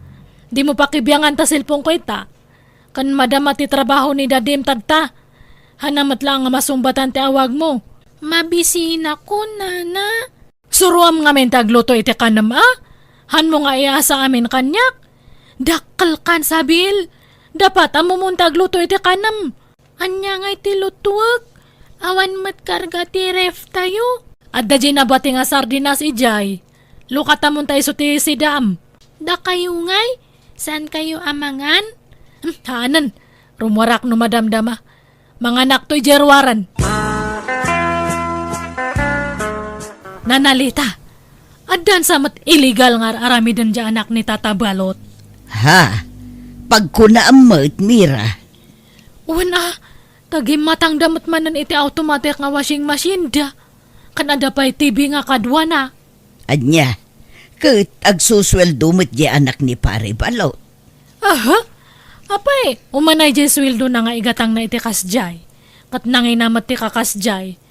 Dimo pakibiangan ta cellphone ko ita. Ken madama ti trabaho ni Dadim tadta. Haanna met laeng nga masungbatan ti awagmo. Mabisinak, Nana. Suroam ngamin ti agluto iti kanem a? Haanmo nga iasa amin kaniak? Dakkelkan, Sabil. Dapat ammomon ti agluto iti kanem. Ania ngay ti lutuek? Awan met karga ti ref tayo. Adda diay nabati nga sardinas idiay. Lukatamon ta isu ti sidam. Dakayo ngay? Saan kayo a mangan? Hmm, haanen. Rummuarak no madamdama. Manganakto idiay ruaren. Nanalita, addan sa met illegal nga ar-aramiden diay anak ni Tata Balot? Ha? Pagkunaam met, Mira. Wen a, ta gimmatangda met manen iti automatic nga washing machine da. Ken adda pay T V nga kaduana. Ania, ket agsusueldo met diay anak ni Pare Balot? Aha? Apay, umanay diay sueldona nga igatangna iti kasdiay. Ket nangina met ti kakasdiay.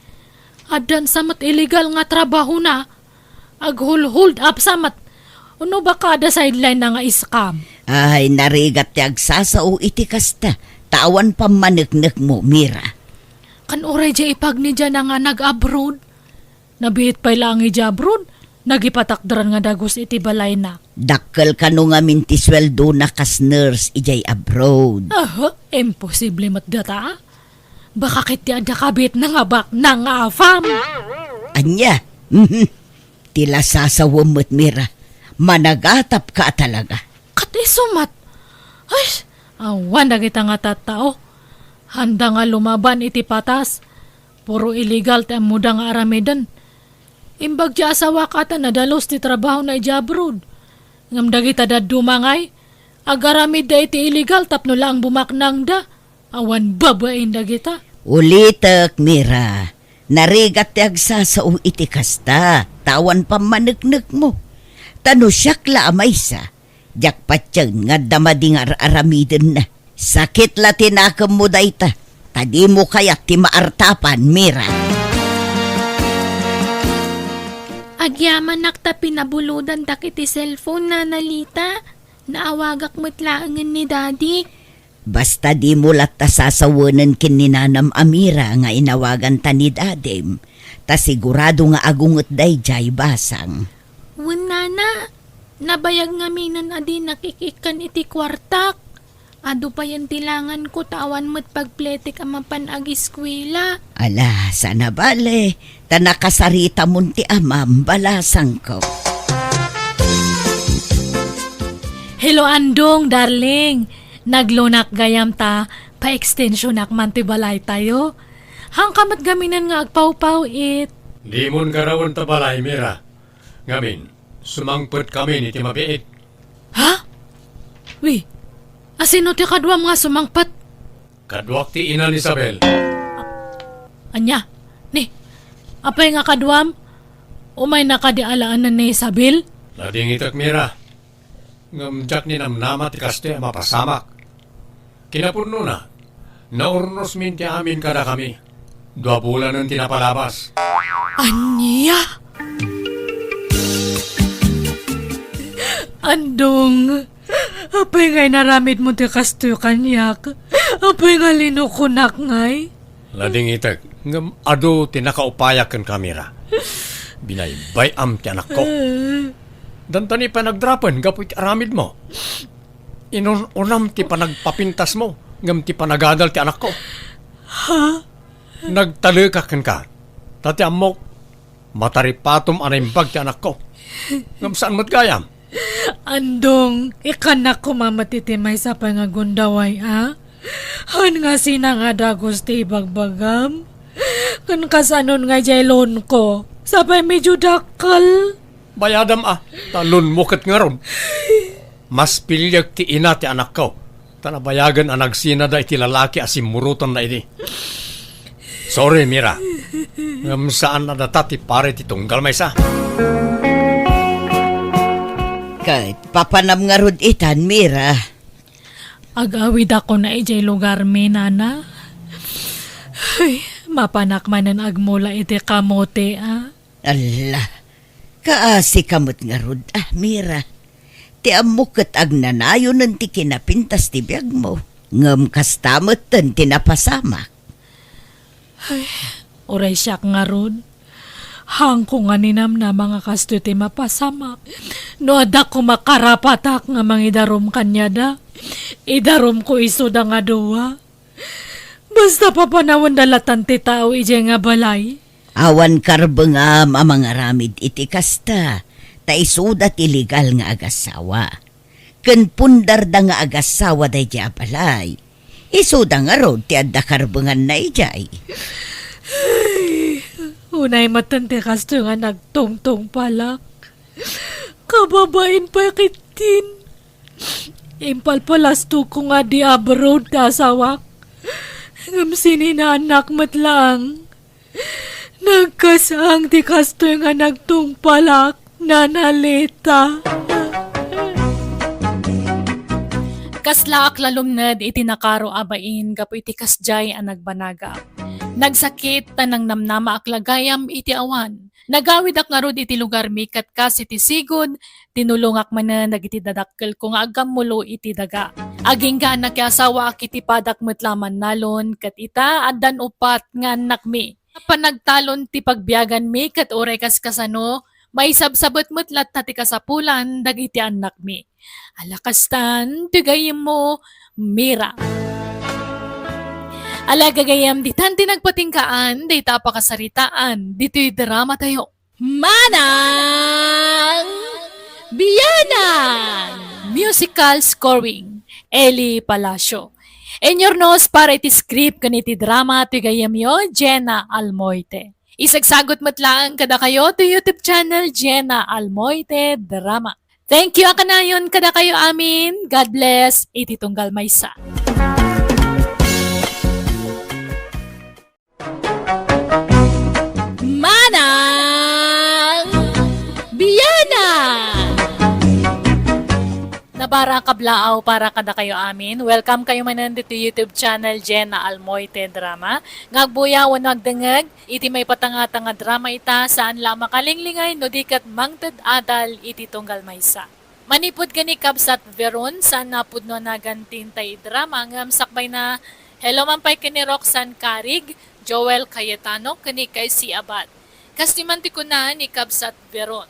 Addan sa met illegal nga trabahona. Aghul-hold up sa met. Uno baka adda sideline na nga scam. Ay, narigat ti agsasao iti kasta. Ta awan pammaneknekmo, Mira. Kan uray diay ipagnidiana nga nag-abroad. Nabiit pay laeng idiay abroad, nagipatakderan nga dagus iti balayna. Dakkel kano ngamin ti sueldona kas nurse idiay abroad? Aha, imposible met data, a? Baka ket ti adda kabitna nga baknang nga afam. Ania? Mhm. Ti la sasawem met, Mira. Managatapka a talaga. Ket isu met. Ay, awan dagita nga tattao. Haanda nga lumaban iti patas. Puro illegal ti ammoda nga aramiden. Imbag ti asawak a ta nadalus ti trabahona idiay abroad. Ngem dagita dadduma ngay, agaramidda iti illegal tapno laeng bumaknangda. Awan babain dagita. Ulitek, Mira, narigat ti agsasao iti kasta, ta awan pammaneknekmo. Ta no siak la a maysa, diak patien nga adda madi nga ar-aramidenna. Sakit la ti nakemmo dayta, ta dimo kayat ti maartapan, Mira. Agyamanak ta pinabulodantak iti cellphone, Nanalita. Naawagak met laengen ni Daddy. Basta dimo latta sasawenen ken ni Nanam a Mira nga inawaganta ni Dadim, ta sigurado nga agunget daydiay basang. Wen, Nana, nabayag ngaminen a dinak ik-ikkan iti kuartak. Adu payen ti langanko ta awan met pagpletek a mapan agiskuela. Ala, saan a bale, ta nakasaritamon ti amam, balasangko. Hello, Andong, darling. Naglunak gayam ta pa-extensionak man ti balaytayo. Haanka met gaminen nga agpawpaw-it. Dimon garawen ta balay, Mira. Ngamin, sumangpetkamin iti mabiit. Ha? Wi, asino ti kaduam nga sumangpet? Kaduak ti ina ni Isabel. Ania? Ni, apay nga kaduam? Umayna kadi alaenen ni Isabel? Nadingitek, Mira. Ngem diak ninamnama ti kastoy a mapasamak. Kinapudnona, naurnosmin ti amin kadakami. Dua bulanen ti napalabas. Ania? Andong, apay nga inaramidmo ti kastoy kaniak? Apay nga linukonak ngay? Nadingitek, ngem adu ti nakaupayak kenka, Mira. Binaybay-am ti anakko. Danta ni panagdrapen gapu iti aramidmo. Inun-unam ti panagpapintasmo, ngem ti panagadal ti anakko. Ha? Nagtalekak kenka. Ta ti ammok, mataripatom a naimbag ti anakko. Ngem saan met gayam? Andong, ikkannak koma met iti maysa pay nga gundaway, a? Haan nga sina nga dagus ti ibagbagam? Ken kasanon nga idiay loanko? Sapay medyo dakkel. Bayadam a, ta loanmo ket ngarud. Mas piliek ti ina ti anakko, ta nabayagen a nagsinada iti lalaki a simmurotanna idi. Sorry, Mira. Ngem saan a data ti pare ti tunggal maysa. Ket papanam ngarud itan, Mira. Agawidakon koma idiay lugarmi, nana. Ay, mapanak manen agmula iti kamote, a? Alla, kaasika met ngarud, a, Mira. Ti ammok ket agnanayonen ti kinapintas ti biagmo, ngem kasta metten ti napasamak. Ay, uray siak ngarud. Haanko nga ninamnama nga kastoy ti mapasamak. No adda koma karapatak nga mangidarum kaniada, idarumko isuda nga dua. Basta papanawenda latan ti tao idiay nga balay. Awan karbengam a mangaramid iti kasta, ta isuda ti legal nga agasawa. Ken pundarda nga agasawa daydiay a balay. Isuda ngarud ti adda karbenganna idiay. Ay, unay metten ti kastoy nga nagtungtungpalak. Kababain pay ketdin. Impalpalastokko nga di abroad ti asawak. Ngem sininaannak met laeng. Nagkasang ti kastoy nga nagtungpalak, Nana Leta. Kaslaak la lumned iti nakaro a bain gapu iti kasdiay a nagbanagak. Nagsakit ta nangnamnamaak la gayam iti awan. Nagawidak ngarud iti lugarmi ket kas iti sigud, tinulongak manen dagiti dadakkelko nga aggammulo iti daga. Agingga a nakiasawa iti padak met la mannalon ket ita addan uppat nga annakmi. Panagtalon ti pagbiaganmi ket uray kaskasano, maisabsabet met latta ti kasapulan dagiti annakmi. Ala kastan ti gayyemmo, Mira. Ala gagayyem, ditan ti nagpatinggaan dayta a pakasaritaan ditoy dramatayo. Manang Bianang! Musical scoring, Eli Palacio. Inurnos para iti script ken iti drama ti gayyemyo, Jenna Almoite. Isagsagut met laeng kadakayo ti YouTube channel, Jenna Almoite Drama. Thank you a kanayon kadakayo amin. God bless iti tunggal maysa. Manang Bianang! Nabara kablaaw para kadakayo amin. Welcome kayo manen ditoy YouTube channel Jenna Almoite Drama. Nga agbuya wenno agdengngeg iti maipatangtang a drama ita, saan la a makalinglingay no di ket mangted adal iti tunggal maysa. Manipud ken ni Kabsat Veron, saan a pudno a nagan ti intay drama ngem sakbayna, hello man pay ken ni Roxanne Carig, Joel Cayetano, ken ni Casey Abad. Kastoy man ti kuna ni Kabsat Veron,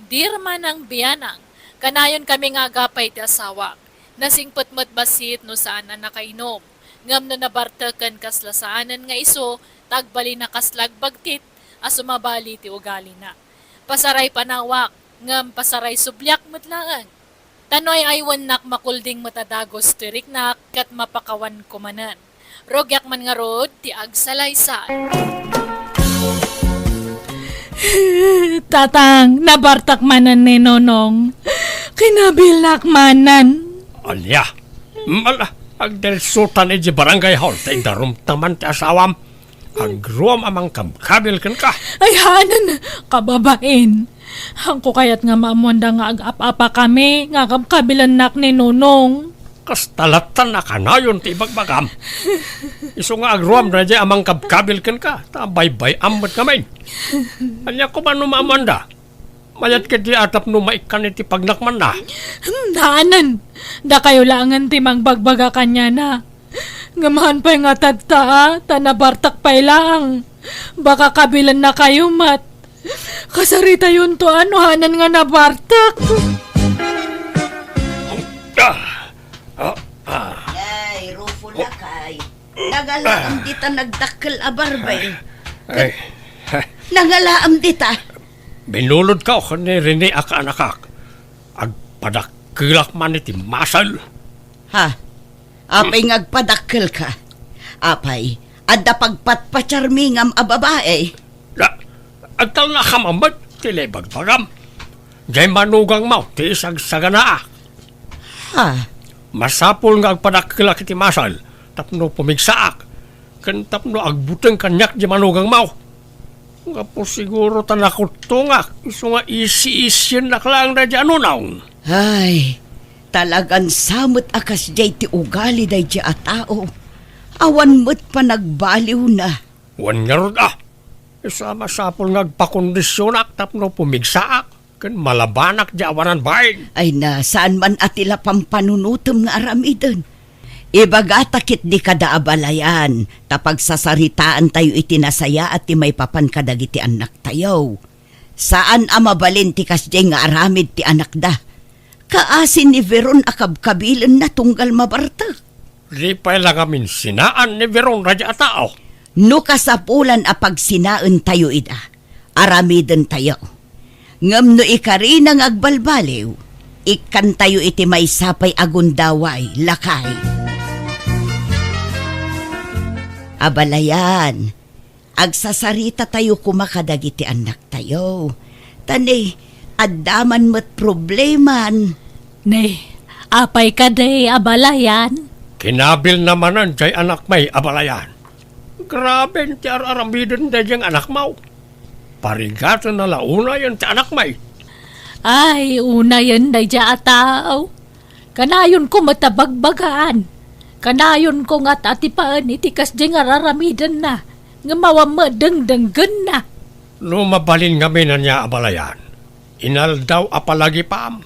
"Dear Manang Bianang, kanayon kami nga agapay ti asawak. Nasingpet met bassit no saan a nakainom. Ngem no nabartek ken kasla saanen nga isu, ta agbalin a kasla agbagtit a sumabali ti ugalina. Pasaray panawak, ngem pasaray subliak met laeng. Ta no ay-aywennak, makulding met a dagus ti riknak ket mapakawanko manen. Rugiak man ngarud ti agsalaysay." Tatang, nabartek manen ni Nonong. Kinabilak manen. Ania? Mala, agdalsutan iti barangay hall, ta idarumta man ti asawam. Agruam a mangkabkabil kenka. Ay, haanen, kababain. Haanko kayat nga maammoanda nga agap-apakami nga kabkabilennak ni Nonong. Kasta lattan a kanayon ti ibagbagam. Isu nga agruam daydiay a mangkabkabil kenka, ta baybay-am met ngamin. Ania koma no maammoanda? Mayat ketdi a tapno maikkan iti pagnakmanna. Hmm, haanen. Dakayo laengen ti mangbagbaga kaniana. Ngem haan pay nga tatta, a, ta nabartek pay laeng. Baka kabilennakayo met. Kasaritayonto a no haanen nga nabartek. Ah! Ah! Ah! Ay, Rufo, lakay. Nagalaam dita nagdakkel a barbay. Ay, Nangalaam dita. Binulodko ken ni Rene a kaanakak. Agpadakkelak man iti masel. Ha? Apay nga agpadakkelka? Apay, adda pagpatpatiarmi ngam a babai? Da, agtalnakam met ti naibagbagam. Jay manugangmo ti isagsaganaak. Ha? Masapul nga agpadakkelak iti masel tapno pumigsaak, ken tapno agbuteng kaniak di manugangmo. Gapu siguro ta nakuttongak, isu nga isi-isiennak laeng daydi a nunong. Ay, talagan sa met a kasdiay ti ugali daydi a tao. Awan met panagbaliwna. Wen ngarud a, isu a masapul nga agpakondisionak tapno pumigsaak ken malabanak di awanan bain. Ay na, saan man a ti la pampanunotem nga aramiden. Ibagata ketdi kada abalayan, ta pagsasaritaantayo iti nasayaat ti maipapan kadagiti annaktayo. Saan a mabalin ti kasdiay nga aramid ti anakda. Kaasi ni Veron a kabkabilenna tunggal mabartek. Di pay la ngamin sinaan ni Veron daydi a tao. No kasapulan a pagsinaentayo ida, aramidentayo. Ngem no ikarina nga agbalbaliw, ikkantayo iti maysa pay a gundaway, lakay. Abalayan, agsasarita tayo koma kadagiti annaktayo. Ta ne, adda man met probleman. Ne, apay kadi, abalayan? Kinabilna manen jay anakmi, abalayan. Graben ti ar-aramiden daydiay anakmo. Parigatenna la unayen ti anakmi. Ay, unayen daydiay a tao. Kanayonko met a bagbagaan. Kanayonko nga at-atipaen iti kasdiay nga ar-aramidenna, ngem awan met dengdenggenna. No mabalin ngamin ania, abalayan, inaldaw a palagipam,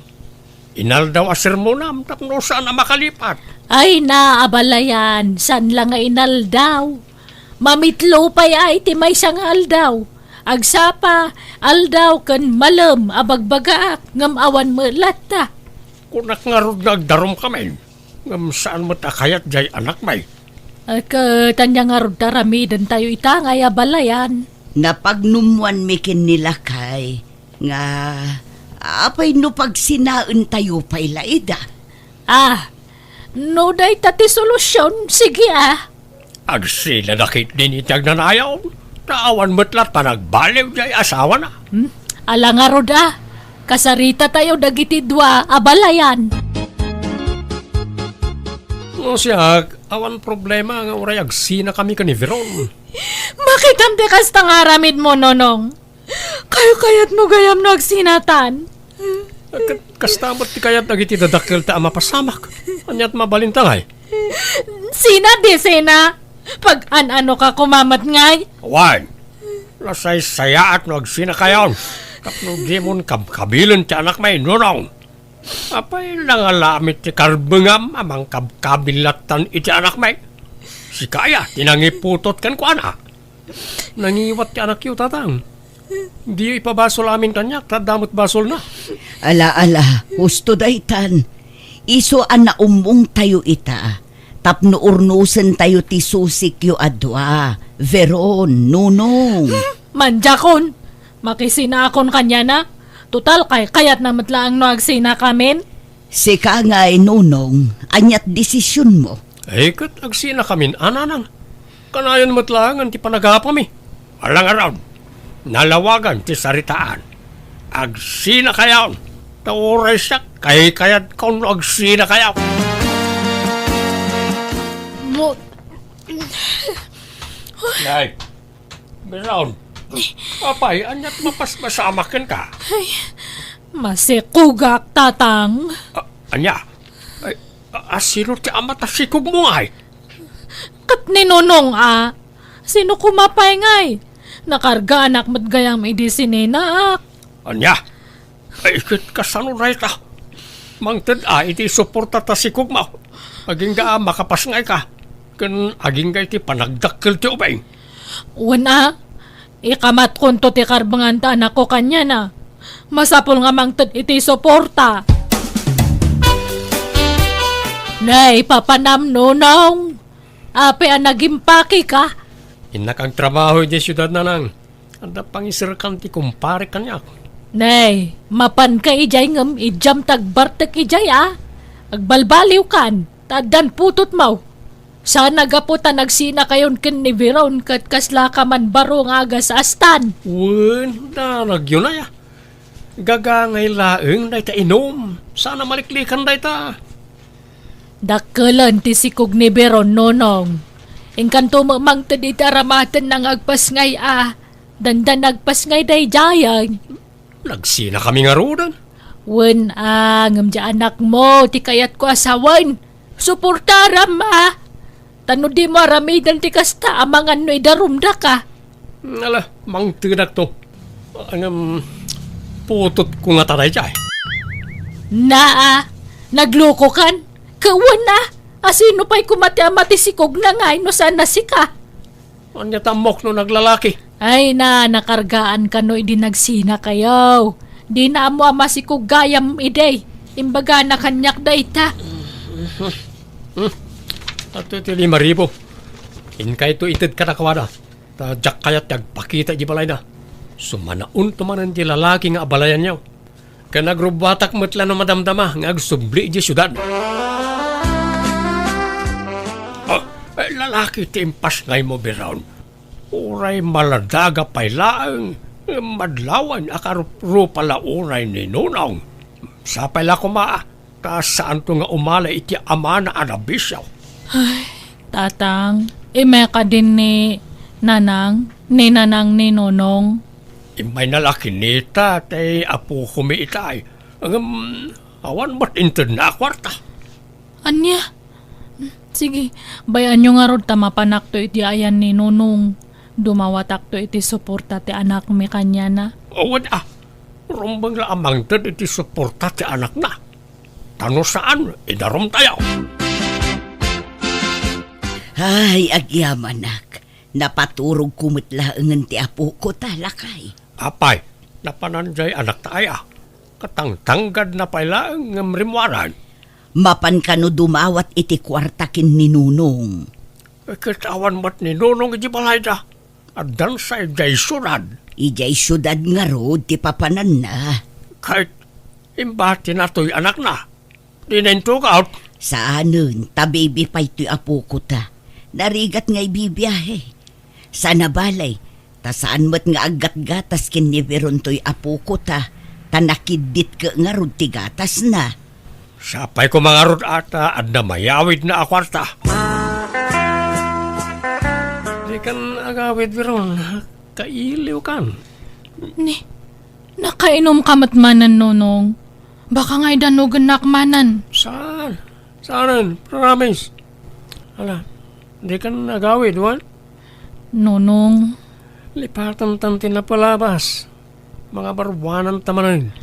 inaldaw a sermonam tapno saan a makalipat. Ay na, abalayan, saan la nga inaldaw. Mamitlo pay a iti maysa nga aldaw. Agsapa, aldaw ken malem a bagbagaak, ngem awan met latta. Kunak ngarud nga agdarumkamin, ngem saan met a kayat jay anakmi. Ay, ket ania ngarud ta aramidentayo ita ngay, abalayan? Napagnummoanmi ken ni lakay nga, apay no pagsinaentayo pay la ida? Ah, no dayta ti solusion, sige, ah. Agsinada ketdin iti agnanayon, ta awan met latta nagbaliw jay asawana. Hmm? Ala ngarud a, kasaritatayo dagiti dua, abalayan. No siak, awan problema nga uray agsinakami ken ni Veron. Makitam ti kasta nga aramidmo, Nonong. Kaykayatmo gayam no agsinatan? Ket kasta met ti kayat dagiti dadakkelta a mapasamak. Aniat mabalinta ngay? Sina di sina? Pag-an-anoka koma met ngay? Wen, nasaysayaat no agsinakayon tapno dimon kabkabilen ti anakmi, Nonong. Apay, nangala met ti karbengam a mangkabkabil lattan iti anakmi? Sika aya ti nangiputot kenkuana? Nangiwat ti anakyo, Tatang. Diyo ipabasol amin kaniak, ta adda met basolna. Ala, ala, husto daytan. Isu a naummongtayo ita, tapno urnosentayo ti susikyo a dua, Veron, Nonong. Hmm, mandiakon. Makisinakon kaniana. Total, kaykayatna met laeng no agsinakamin. Sika ngay, Nonong, aniat desisionmo? Ay, ket agsinakamin a, Nanang. Kanayon met laengen ti panagapami. Ala ngarud, nalawagan ti saritaan. Agsinakayon, ta uray siak, kaykayatko no agsinakayon. Mo- Nay, Veron, apay, aniat mapaspasamak kenka? Ay, masikugak, Tatang. A-, ania? Ay, a-, a, sino ti ama ta sikugmo ngay? Ket ni Nonong a. Sino koma pay ngay? Nakargaanak met gayam idi sininaak. Ania? Ay, ket kasano dayta? Mangted a iti suporta ta sikugmo. Agingga a makapasngayka, ken agingga iti panagdakkel ti ubing. Wen a, ikamatkonto ti karbengan ta anakko kaniana. Masapul nga mangted iti suporta. Nay, papanam, Nonong. Apay a nagimpakeka? Innak agtrabaho iti siudad, Nanang. Adda pangiserkan ti kumparek kaniak. Nay, mapanka idiay ngem idiam ti agbartek idiay a. Agbalbaliwkan, ta addan putotmo. Saan a gapu ta nagsinakayon ken ni Veron ket kaslaka man baro nga agasastan. Wen, danagyo nay a. Gagangay laeng dayta inum. Saan a maliklikan dayta. Dakkelen ti sikog ni Veron, Nonong. Inkanto met mangted iti aramatenna nga agpasngay a. Dandan nagpasngay daydiayen. Nagsinakami ngaruden. Wen a, ngem diay anakmo ti kayatko a sawen. Suportaram a. Ta no dimo aramiden ti kasta, amangan no idarumdaka. Ala, mangtedakto. Ngem, putotko ngata daydiay. Naa, naglokokan. Ket wen a, asino pay koma ti ama ti sikogna ngay no saan a sika? Ania ti ammok no naglalaki? Ay na, nakargaan kano idi nagsinakayo. Dina ammo a masikog gayam idi. Imbagana kaniak dayta. Hmm. Adtoy ti lima ribu. Inkayto ited kadakuada. Ta diak kayat ti agpakita iti balayda. Sumanaonto manen ti lalaki nga abalayanyo. Ken agrubbuatak met la no madamdama nga agsubli idiay siudad. Ah, eh, lalaki ti impasngaymo, Veron. Uray maladaga pay laeng, madlawan a karupa la uray ni Nonong. Sapay la koma, ta saanto nga umali iti amana a nabisio. Ay, Tatang, immay kadi ni Nanang, ni Nanang ni Nonong. Immayna la kinita ti apokomi itay. Ngem, awan met intedna a kuarta. Ania? Sige, bay-anyo ngarud ta mapanakto iti ayan ni Nonong. Dumawatakto iti suporta ti anakmi kaniana. Wen a, rumbeng la a mangted iti suporta ti anakna. Ta no saan, idarumtayo. Ay, agyamanak. Napaturogko met laengen ti apoko ta, lakay. Apay, napanan diay anakta aya? Katangtanggadna pay laeng ngem rimmuaran. Mapan kano dumawat iti kuarta ken ni Nonong. Ket awan met ni Nonong iti balayda. Addansa idiay siudad. Idiay siudad ngarud ti papananna. Ket imbatina toy anakna. Dina intugaw. Saanen, ta baby pay toy apoko ta. Narigat nga ibibiahe. Saan a bale, ta saan met nga aggatgatas ken ni Veron toy apoko ta, ta nakiddit ket ngarud ti gatasna. Sapay koma ngarud a ta adda mayawidna a kuarta. Dikan agawid, Veron, kailiwkan. Ni, nakainumka met manen, Nonong. Baka nga idanogennak manen. Saan? Saanen, promise. Ala, dikan agawid, wen? Nonong. Lipatantan ti napalabas. Mangabaruananta manen.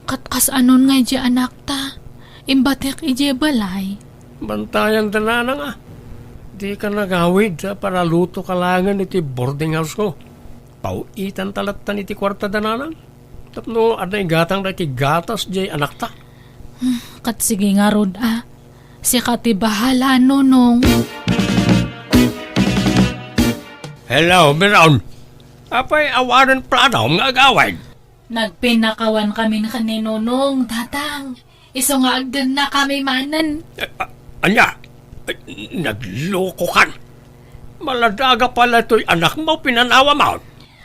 Ket kas-anon ngay diay anakta? Imbatek idiay balay. Bantayanda, Nanang a. Dikan agawid a paralutoka laengen iti boarding house-ko. Paw-itanta lattan iti kuartada, Nanang. Tapno adda igatangda iti gatas diay anakta. Hmm, ket sige ngarud a. Sika ti bahala, Nonong. Hello, Veron. Apay awanen planam nga agawid? Nagpinnakawan kamin ken ni Nonong, Tatang. Isu nga agdennakami manen. Eh, a-, ania? Eh, naglokokan. Maladaga pay la toy anakmo, pinanawam.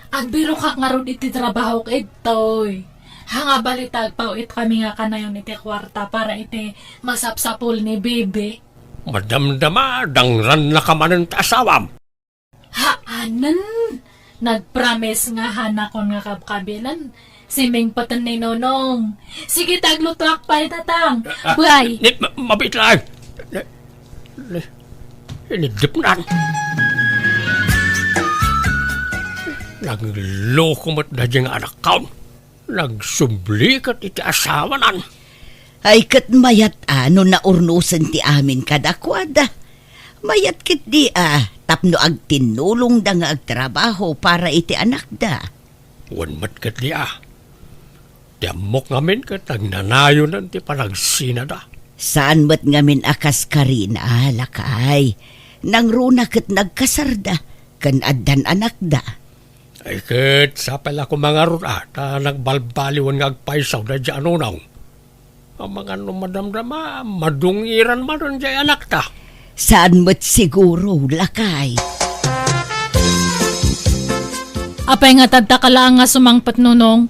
Agbirokak ngarud iti trabahok, Edtoy. Haan nga balita, agpaw-itkami nga kanayon iti kuarta para iti masapsapul ni Bibi. Madamdama, dangrannaka manen ti asawam. Haanen! Nagpromise nga hanakon nga kabkabilan. Simingpeten ni Nonong. Sige, taglutoak pay, Tatang. Ah, ah, Bye. Ni, ma-, mabiit lang. Ni, ni, iniddepnan. Nagloko met daydiay nga anakkaon. Nagsubli ket iti asawanan. Ay, ket mayat a no naurnosen ti amin kadakuada. Mayat ketdi a tapno agtinnulongda nga agtrabaho para iti anakda. Wen met ketdi a. Ti ammok ngamin ket nagnanayonan ti panagsinada. Saan met ngamin a kas Karina, lakay. Nangruna ket nagkasarda, ken addan anakda. Ay, ket sapay la koma ngarud, a, ta nagbalbaliwen nga agpayso daydiay a Nonong. Amangan no madamdama, madungiran manen diay anakta. Saan met siguro, lakay. Apay nga tadta ka laeng nga sumangpet, Nonong?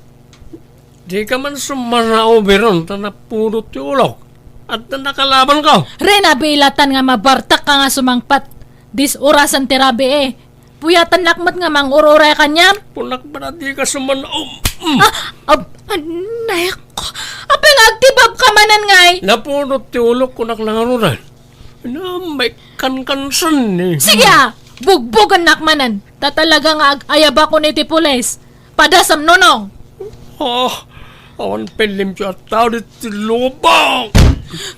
Dika man sumanao, Biron, ta napudot ti ulok. Adda nakalabanko. Rena, bilatan nga mabartek ka nga sumangpet. Dis-orasen ti rabii. Puyatennak met nga mangur-uray kaniam. Kunak met a dika sumanao. Mm. Ah, ab-, anay ko. Apay nga agtibabka manen ngay? Napudot ti ulok, kunak la ngaruden. Namay kankansen ni. Sige, a! Bugbogennak manen. Ta talaga nga ag-ayabakon iti pulis. Padasem, Nonong. Ah, awan pillimtio a tao ditoy lubong.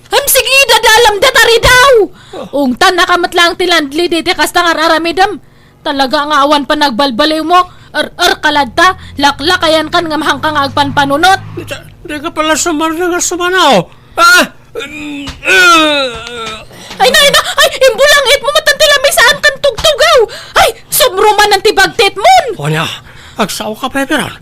Ham, sige, dadalem dayta ridaw. Ah. Ungtannaka met laeng ti landlady iti kasta nga ar-aramidem. Talaga nga awan panagbalbaliw mo. Er, er ka latta, laklakayankan nga mahanka nga agpanpanunot. Di-, dika pala sumarna nga sumanao. Ah! Ay na, ay na! Ay, imbulangit mo met ti lamisaan ken tugtugaw! Ay, sumrumanen ti bagtit mon! Ania, agsao ka pay, Biron?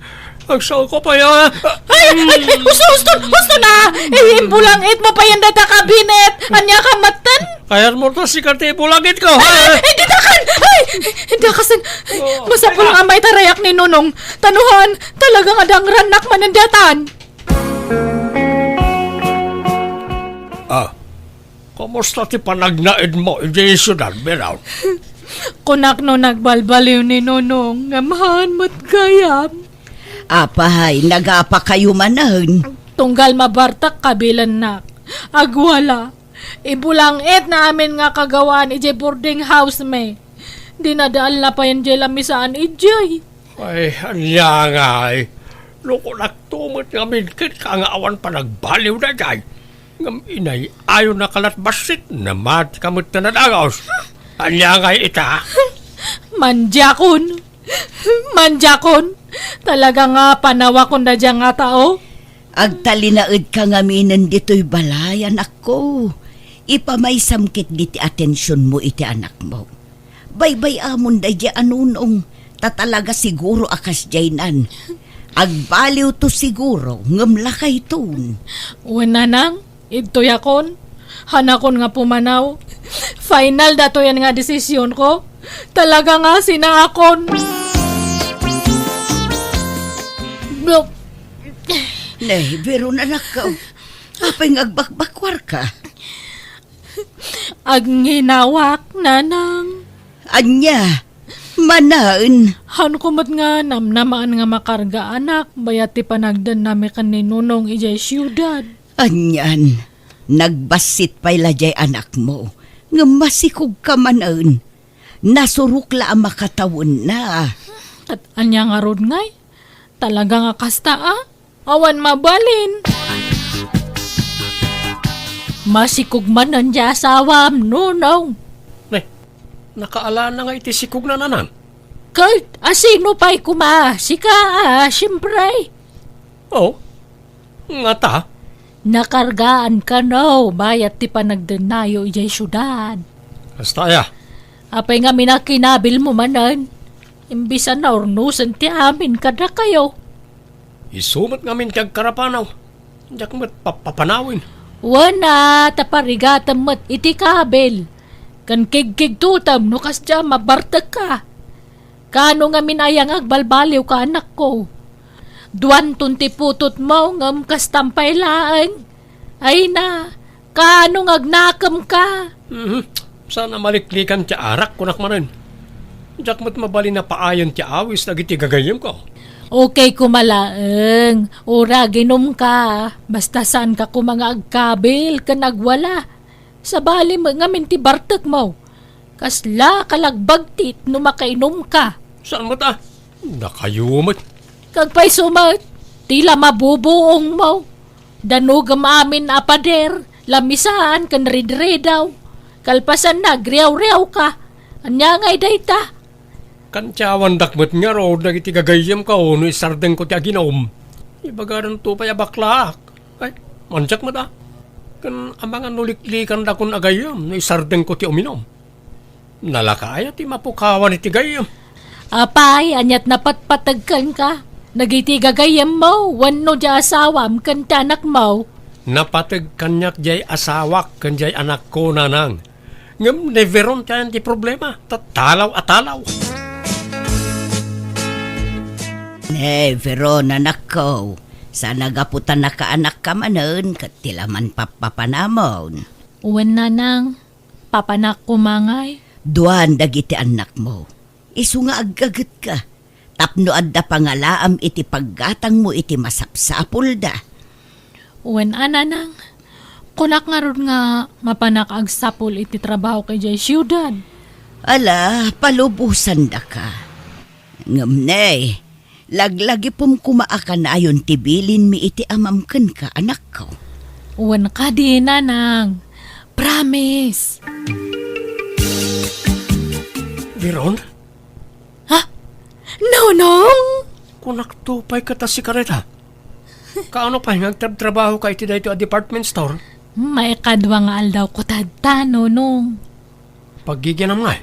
Agsao ka pay, a? Ay, ay, ay, husto, husto, husto na! Ay, imbulangit mo pay dayta kabinet! Ania ka metten? Kayatmo ta sika ti ibulangitko, ha? Ay, ay, dakasen! Ay, dakasen! Oh. Masapul nga maitarayak ni Nonong. Ta no haan, talaga nga dangrannak manen daytan. Ah, kumusta ti panagnaedmo idiay siudad, Biron? Kunak no nagbalbaliw ni Nonong, ngem haan met gayam. Apay, nagapakayo manen? Tunggal mabartek kabilennak. Agwala. Ibulangitna amin nga kagawaan idiay boarding house mi. Dinadaelna payen diay lamisaan idiay. Ay, ania ngay? No kunakto met ngamin kenka nga awan panagbaliw daydiay, ngem inay-ayonaka lat bassit, namatika met ta nadagus. Ania ngay ita? Mandiakon. Mandiakon. Talaga nga panawakon daydiay nga tao. Agtalinaedka ngaminen ditoy balay, anakko. Ipamaysam ketdi ti atensionmo iti anakmo. Baybay-amon daydiay a Nonong, ta talaga siguro a kasdiaynan. Agbaliwto siguro, ngem lakayton. Wen, nanang, idtoyakon. Hanakon nga pumanaw. Final datoyen nga desisionko. Talaga nga sinaakon. Blok. Nay, Biron, anakko. Apay nga agbakbakwarka? Agnginawak, nanang. Ania? Manen? Hanko met nga namnamaan nga makargaanak, bayat ti panagdennami ken ni Nonong idiay siudad. Anian, nagbassit pay la diay anakmo, ngem masikogka manen. Nasurok la a makatawenna. Ket ania ngarud ngay? Talaga nga kasta, a? Awan mabalin. Masikog manen diay asawam, Nonong. Ne, nakaalana nga iti sikogna, nanang? Ket asino pay koma? Sika, a, siempre. Oh, ngata? Nakargaan kano bayat ti panagdennayo idiay siudad. Kasta aya? Apay ngamin a kinabilmo manen? Imbes a naurnosen ti amin kadakayo. Isu met ngamin ti agkarapanaw. Diak met papapanawen. Wen a, ta parigatem met iti kabil. Ken kigkigtotem no kasdiay a mabartekka. Kaano ngamin aya nga agbalbaliwka, anakko? Duanton ti putotmo, ngem kastam pay laeng. Ay na, kaano nga agnakemka? Mhm. Saan a maliklikan ti arak, kunak manen. Diak met mabalin a paayen ti awis dagiti gagayyemko. Okay koma laeng, uray aginumka. Basta saanka koma nga agkabil ken agwala. Sabali met ngamin ti bartekmo. Kasla kalagbagtit no makainumka. Saan met a? Dakayo met. Kagpayso met, ti la mabubuongmo. Danogem amin a pader, lamisaan ken ridridaw. Kalpasanna, agriawriawka. Ania ngay dayta? Kantiawandak met ngarud dagiti gagayyemko no isardengko ti aginum. Ibagadanto pay a baklaak. Ay, mandiak met a. Ken amangan no liklikandakon a gayyem no isardengko ti uminum. Nalaka aya ti mapukawan iti gayyem? Apay, ania't napatpateg kenka? Dagiti gagayyemmo wenno diay asawam ken ti anakmo? Napateg kaniak diay asawak ken diay anakko, nanang. Ngem ni Veron ti ayan ti problema, ta talaw a talaw. Ne, Veron, anakko, saan a gapu ta nakaanakka manen ket ti la man pappapanamon. Wen, nanang, papanak koma ngay. Duan dagiti annakmo. Isu nga aggagetka tapno adda pangalaam iti paggatangmo iti masapsapulda. Wen a, nanang, kunak ngarud nga mapanak agsapul iti trabahok idiay siudad. Ala, palubosandaka. Ngem ne, laglagipem koma a kanayon ti bilinmi iti amam kenka, anakko. Wen kadi, nanang. Promise. Veron? Ha? Nonong? Kunakto pay ket a sika dayta. Kaano pay nga agtrabtrabahoka iti daytoy a department store? Maikadua nga aldawko tatta, Nonong. Paggigianam ngay?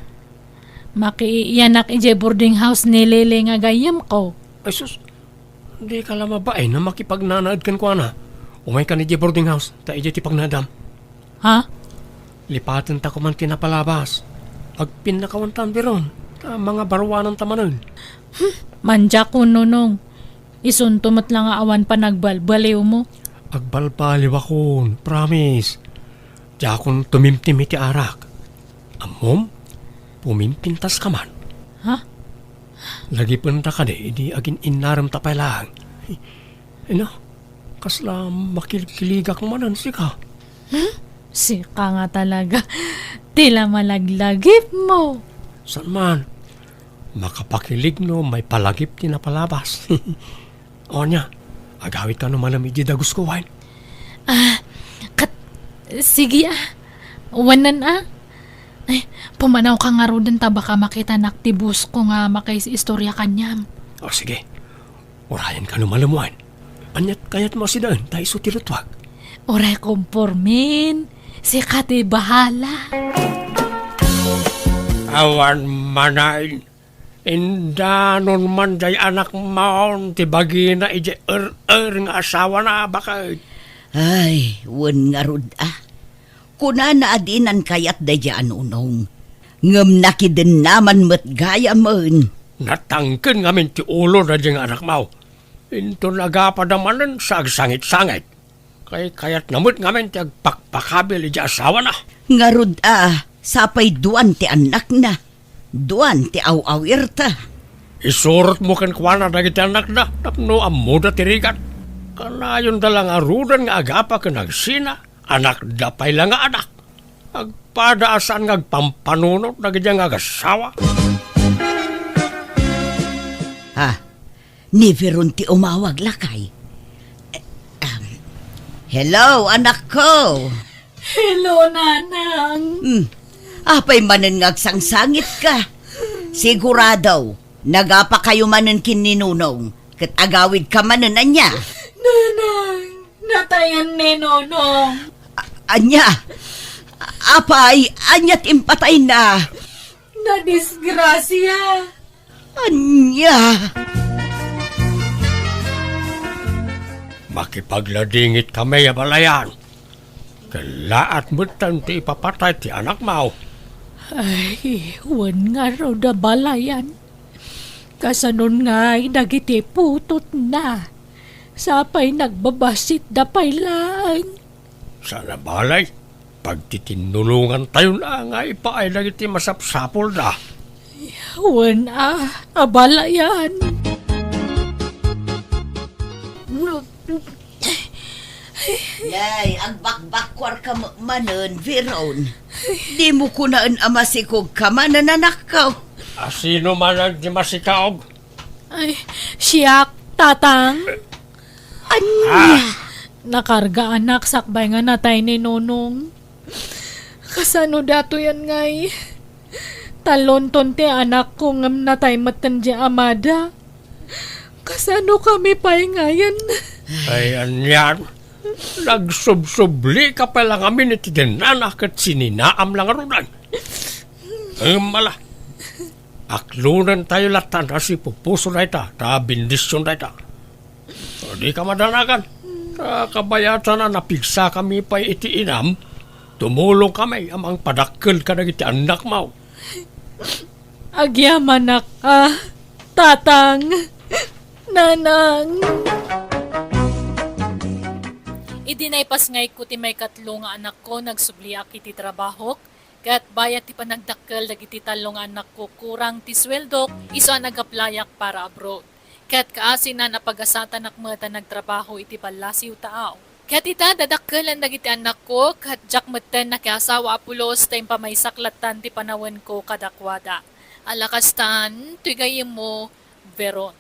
Makiiyanak idiay boarding house ni Lily nga gayyemko. Ay sus, dika la mabain a makipagnanaed kenkuana. Umaykan idiay boarding house, ta idiay ti pagnaedam. Ha? Lipatenta koman ti napalabas. Agpinnakawantan, Veron, ta mangabaruananta manen. Hmm, mandiakon, Nonong. Isunto met la nga awan panagbalbaliwmo. Agbalbaliwakon, promise. Diakon tumimtim iti arak. Ammom, pumimpintaska man. Ha? Lagipenta kadi idi agin-innaremta pay laeng. Ino, kasla makilkiligak manen sika. Hmm? Sika nga talaga. Ti la malaglagipmo. Saan man? Makapakilig no maipalagip ti napalabas. O ania, agawidka no malem iti dagusko, wen? Ah, kat-, sige, ah. Wanan, ah. Ay, pumanawka ngaruden ta baka makitanak ti boss ko nga makaistoria kaniam. O, sige. Urayenka no malem, wen? Ania't kayatmo a sidaen ta isu ti luttuak? Uray kompormen. Sika ti bahala. Awan manen. Indanon man diay anakmon ti bagina idiay er-er nga asawana, baket. Ay, wen ngarud a. Kunana a dinan kayat daydiay a Nonong. Ngem nakidennaman met gayamen. Natangken ngamin ti ulo daydiay nga anakmo. Inton agapada manen sa agsangit-sangit. Kaykayatna met ngamin ti agpakpakabil idiay asawana. Ngarud a, sapay duan ti annakna, duan ti aw-awirta. Isurotmo kenkuana dagiti annakda tapno ammoda ti rigat. Kanayonda la ngaruden nga agapa ken agsina, anakda pay la nga anak. Agpada a saan nga agpampanunot dagiti nga agassawa. Ah, ni Veron ti umawag, lakay. Eh, um, hello, anakko. Hello, Nanang. Hmm. Apay manen nga agsangsangitka? Sigurado, nagapakayo manen ken ni Nonong, ket agawidka manen, ania? Nanang, natayen ni Nonong. A-, ania? Apay, ania ti impatayna? Nadisgrasia. Ania? Makipagladingit kami a balayan. Kellaat metten ti ipapatay ti anakmo. Ay, wen ngarud a balayan. Kasanon ngay dagiti putotna? Sapay nagbabassit da pay laeng. Saan a balay, pagtitinnulongantayon a nga ipaay dagiti masapsapulda. Wen a, abalayan. Nay, agbakbakkuarka met manen, Veron. Dimo kunaen a masikogka manen, anakko. A sino manen ti masikaog? Ay, siak, Tatang. Ania? Ah. Nakarga anak sakbay nga natay ni Nonong. Kasano datoyen ngay? Talonton ti anakko ngem natay metten ti amada. Kasano kami pay ngayen? Ay, anian? Nagsubsublika pay la ngamin iti dennana ket sininaam la ngaruden. Ngem ala, Aklonentayo lattan a sipupuso dayta, ta bendision dayta. Dika madanagan. Ta kabayatan a napigsakami pay iti inam, tumulongkami a mangpadakkel kadagiti annakmo. Agyamanak a, Tatang, Nanang. Idi naipasngayko ti maikatlo nga anakko, nagsubliak iti trabahok, ket bayat ti panagdakkel dagiti tallo nga annakko, kurang ti sueldok, isu a nag-applyak para abroad. Ket kaasinan a pagasatanak met a nagtrabaho iti ballasiw taaw. Ket ita, dadakkelen dagiti annakko, ket diak metten nakiasawa a pulos ta impamaysak lattan ti panawenko kadakuada. Ala kastan, toy gayyemmo, Veron.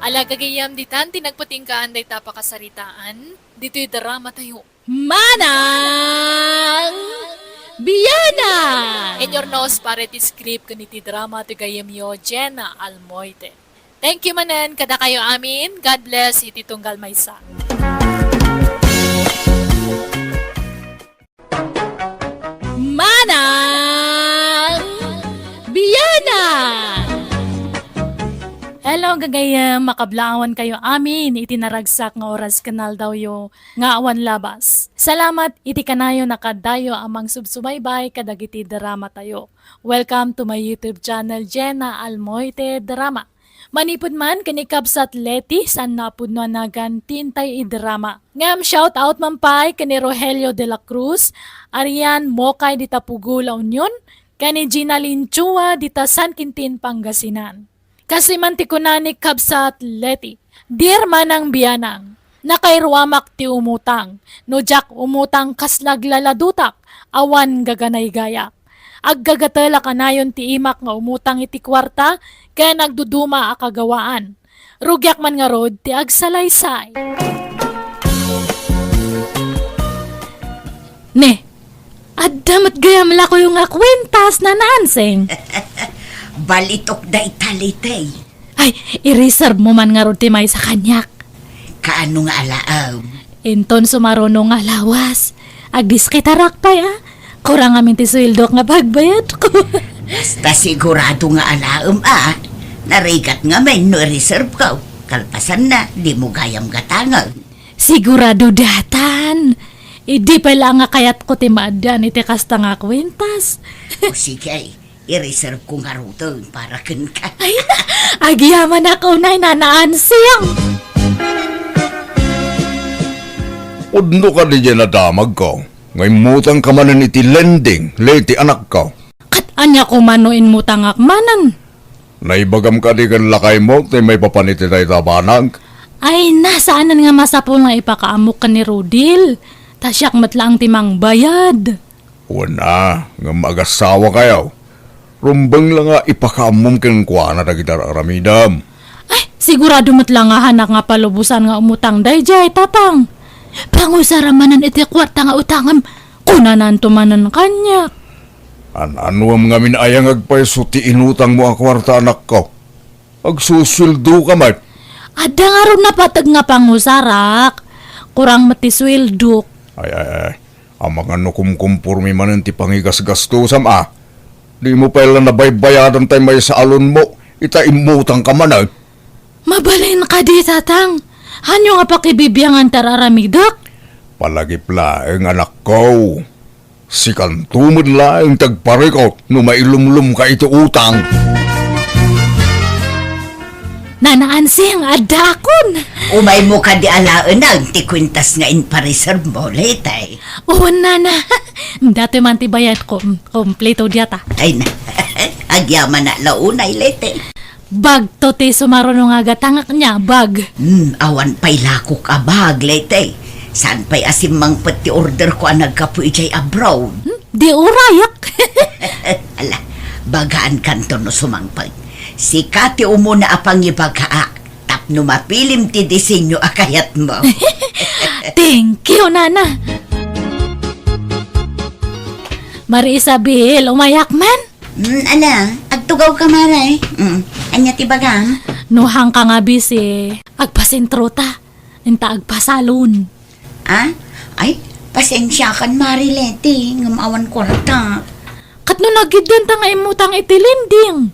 Ala gagayyem, ditan ti nagpatinggaan dayta a pakasaritaan, ditoy drama tayo. Manang Bianang! In your nose, pare, ti script ken iti drama ti gayyemyo, Jenna Almoite. Thank you manen kadakayo amin. God bless iti tunggal maysa. Manang Bianang! Hello, gagayyem, makablaawan kayo amin iti naragsak nga oras ken aldawyo nga awan labas. Salamat iti kanayon a kaaddayo a mangsubsubaybay kadagiti drama tayo. Welcome to my YouTube channel, Jenna Almoite Drama. Manipud man ken ni Kabsat Leti, saan nga a pudno a nagan ti intay idrama. Ngem shout out man pay ken ni Rogelio de la Cruz, Arian Mokay dita Pugo, La Union, ken ni Gina Linchua dita San Quintin, Pangasinan. Kastoy man ti kuna ni Kabsat Leti, "Dear Manang Bianang, nakairuamak ti umutang. No diak umutang, kasla aglaladutak, awan gaganaygayak. Aggagatel a kanayon ti imak nga umutang iti kuarta ken agduduma a kagawaan. Rugiak man ngarud ti agsalaysay." Ne, adda met gayam lakoyo nga kuentas, Nana Ansing. Balitok dayta, Leti. Ay, i-reserve mo man ngarud ti maysa kaniak. Kaano nga alaem? Inton sumaruno nga lawas, agdiskitarak pay, a. Kurang amin ti sueldok nga pagbayadko. Basta sigurado nga alaem, a. Narigat ngamin no i-reserve ko. Kalpasanna, dimo gayam gatangen. Sigurado daytan. Idi pay la nga kayatko ti maaddan iti kasta nga kuentas. O sige, i-reserve ko ngaruden para kenka. Ay, agyamanak unay, Nana Ansing. Pudno kadi diay nadamagko nga immutangka manen iti lending, Leti, anakko. Ket ania koma no immutangak manen? Naibagam kadi ken lakaymo ti maipapan iti dayta a banag? Ay, na, saanen nga masapul nga ipakaammok ken ni Rodil. Ta siak met laeng ti mangbayad. Wen a, ngem agassawa kayo. Rumbeng la nga ipakaammom kenkuana dagiti ar-aramidem. Ay, sigurado met la nga hanak nga palubosan nga umutang daydiay, Tatang. Pangusaram manen iti kuarta nga utangem, kunananto manen kaniak. An-anuem ngamin aya nga agpayso ti inutangmo a kuarta, anakko? Agsusueldoka met. Adda ngarud napateg nga pangusarak. Kurang met ti sueldok. Ay, ay, ay. Amangan no kumkumpormi manen ti pangigasgastusam, a. Dimo pay la nabaybayadan tay maysa a loanmo, ita immutangka manen. Mabalin kadi, Tatang? Ania nga pakibibiangan ti ar-aramidek? Palagip laeng, anakko. Sikanto met laeng ti agparikut no mailumlomka iti utang. Nana Ansing, addaakon. Umaymo kadi alaenag ti kuentas nga inpareservemo, Leti. Wen, Nana. Datoy man ti bayadko. Kompleto diata. Ay na. Agyamanak la unay, Leti. Bagto ti sumaruno nga gatangak nia, bag. Hmm, awan pay lakok a bag, Leti. Saan pay a simmangpet ti orderko a naggapu idiay abroad? Hmm, di urayak. Ala, bagaankanto no sumangpet. Sika ti umuna a pangibagaak tapno mapilim ti disenyo a kayatmo. Thank you, Nana. Mari Isabel, umayak man? Mm, ala, agtugawka, Mare. Mm, ania ti bagam? No haanka nga busy, agpasentrota. Inta agpasalon. Ah? Ay, pasensiakan, Mare Leti, ngem awan kuarta. Ket no nagiddan ta nga immutang iti lending,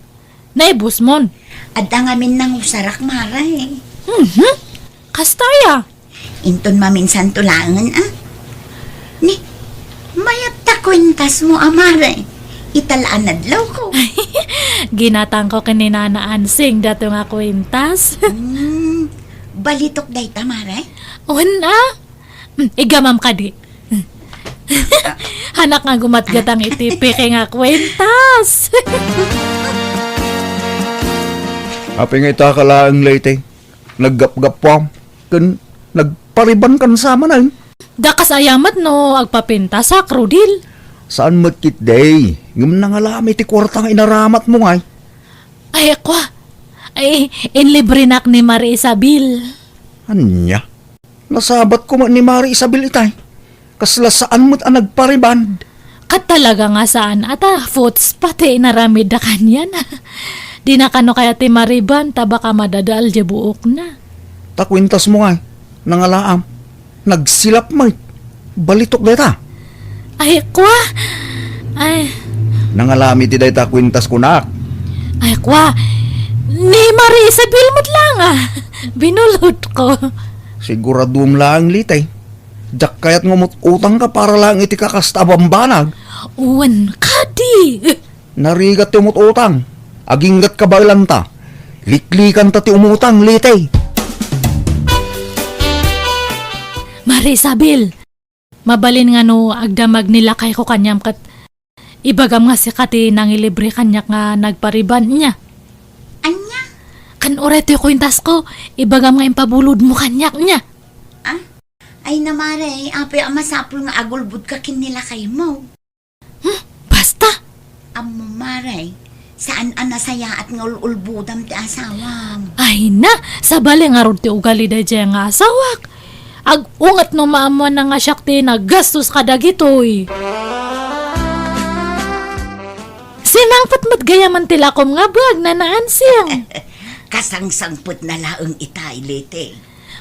naibusmon. Adda ngamin nangusarak, Mare. Mhm. Kasta aya? Inton maminsanto laengen, a. Ni, mayat ta kuentasmo a, Mare. Ita la a nadlawko. Ginatangko ken ni Nana Ansing dato nga kuentas. Hmm, balitok dayta, Mare? Wen, a. Hmm, igamam kadi. Hanak nga gumatgatang iti peke nga kuentas. Apay nga ita ka laeng, Leyte? Naggapgapuam ken nagparibankan sa manen. Dakas aya met no agpapintasak, Rodil? Saan met ketdi, ngem nangalaam iti kuarta nga inaramatmo ngay. Ay, kua. Ay, inlibrenak ni Mari Isabel. Ania? Nasabatko met ni Mari Isabel itay. Kasla saan met a nagpariband. Ket talaga nga saan a ta, foots pati inaramidda kaniana. Dina kano kayat ti mariband ta baka madadael diay buokna. Ta kuentasmo ngay, nangalaam. Nagsilap met. Balitok dayta. Ay, kua. Ay. Nangalaam iti dayta kuentas kunak. Ay, kua. Ni Mari Isabel met laeng a. Binulodko. Siguradom laeng, Leyte. Diak kayat nga umut-utangka para laeng iti kakasta a bambanag. Wen kadi. Narigat ti umut-utang. Aginggat kabaelanta. Liklikanta ti umutang, Leyte. Mari Isabel, mabalin nga no agdamag ni lakayko kaniam ket ibagam nga sika ti nangilibre kaniak nga nagpariband, ania? Ania? Ken uray toy kuentasko, ibagam nga impabulodmo kaniak, ania? Ah? Ay na, Mare, apay a masapul nga agulbodka ken ni lakaymo? Hmm, basta! Ammo, Mare, saan a nasayaat nga ul-ulbodam ti asawam. Ay na, sabali ngarud ti ugali daydiay nga asawak. Ag-unget no maammoanna nga siak ti naggastos kadagitoy. Sinangpet met gayamen ti lakom nga bag, Nana Ansing. Kasangsangpetna laeng itay, Leyte.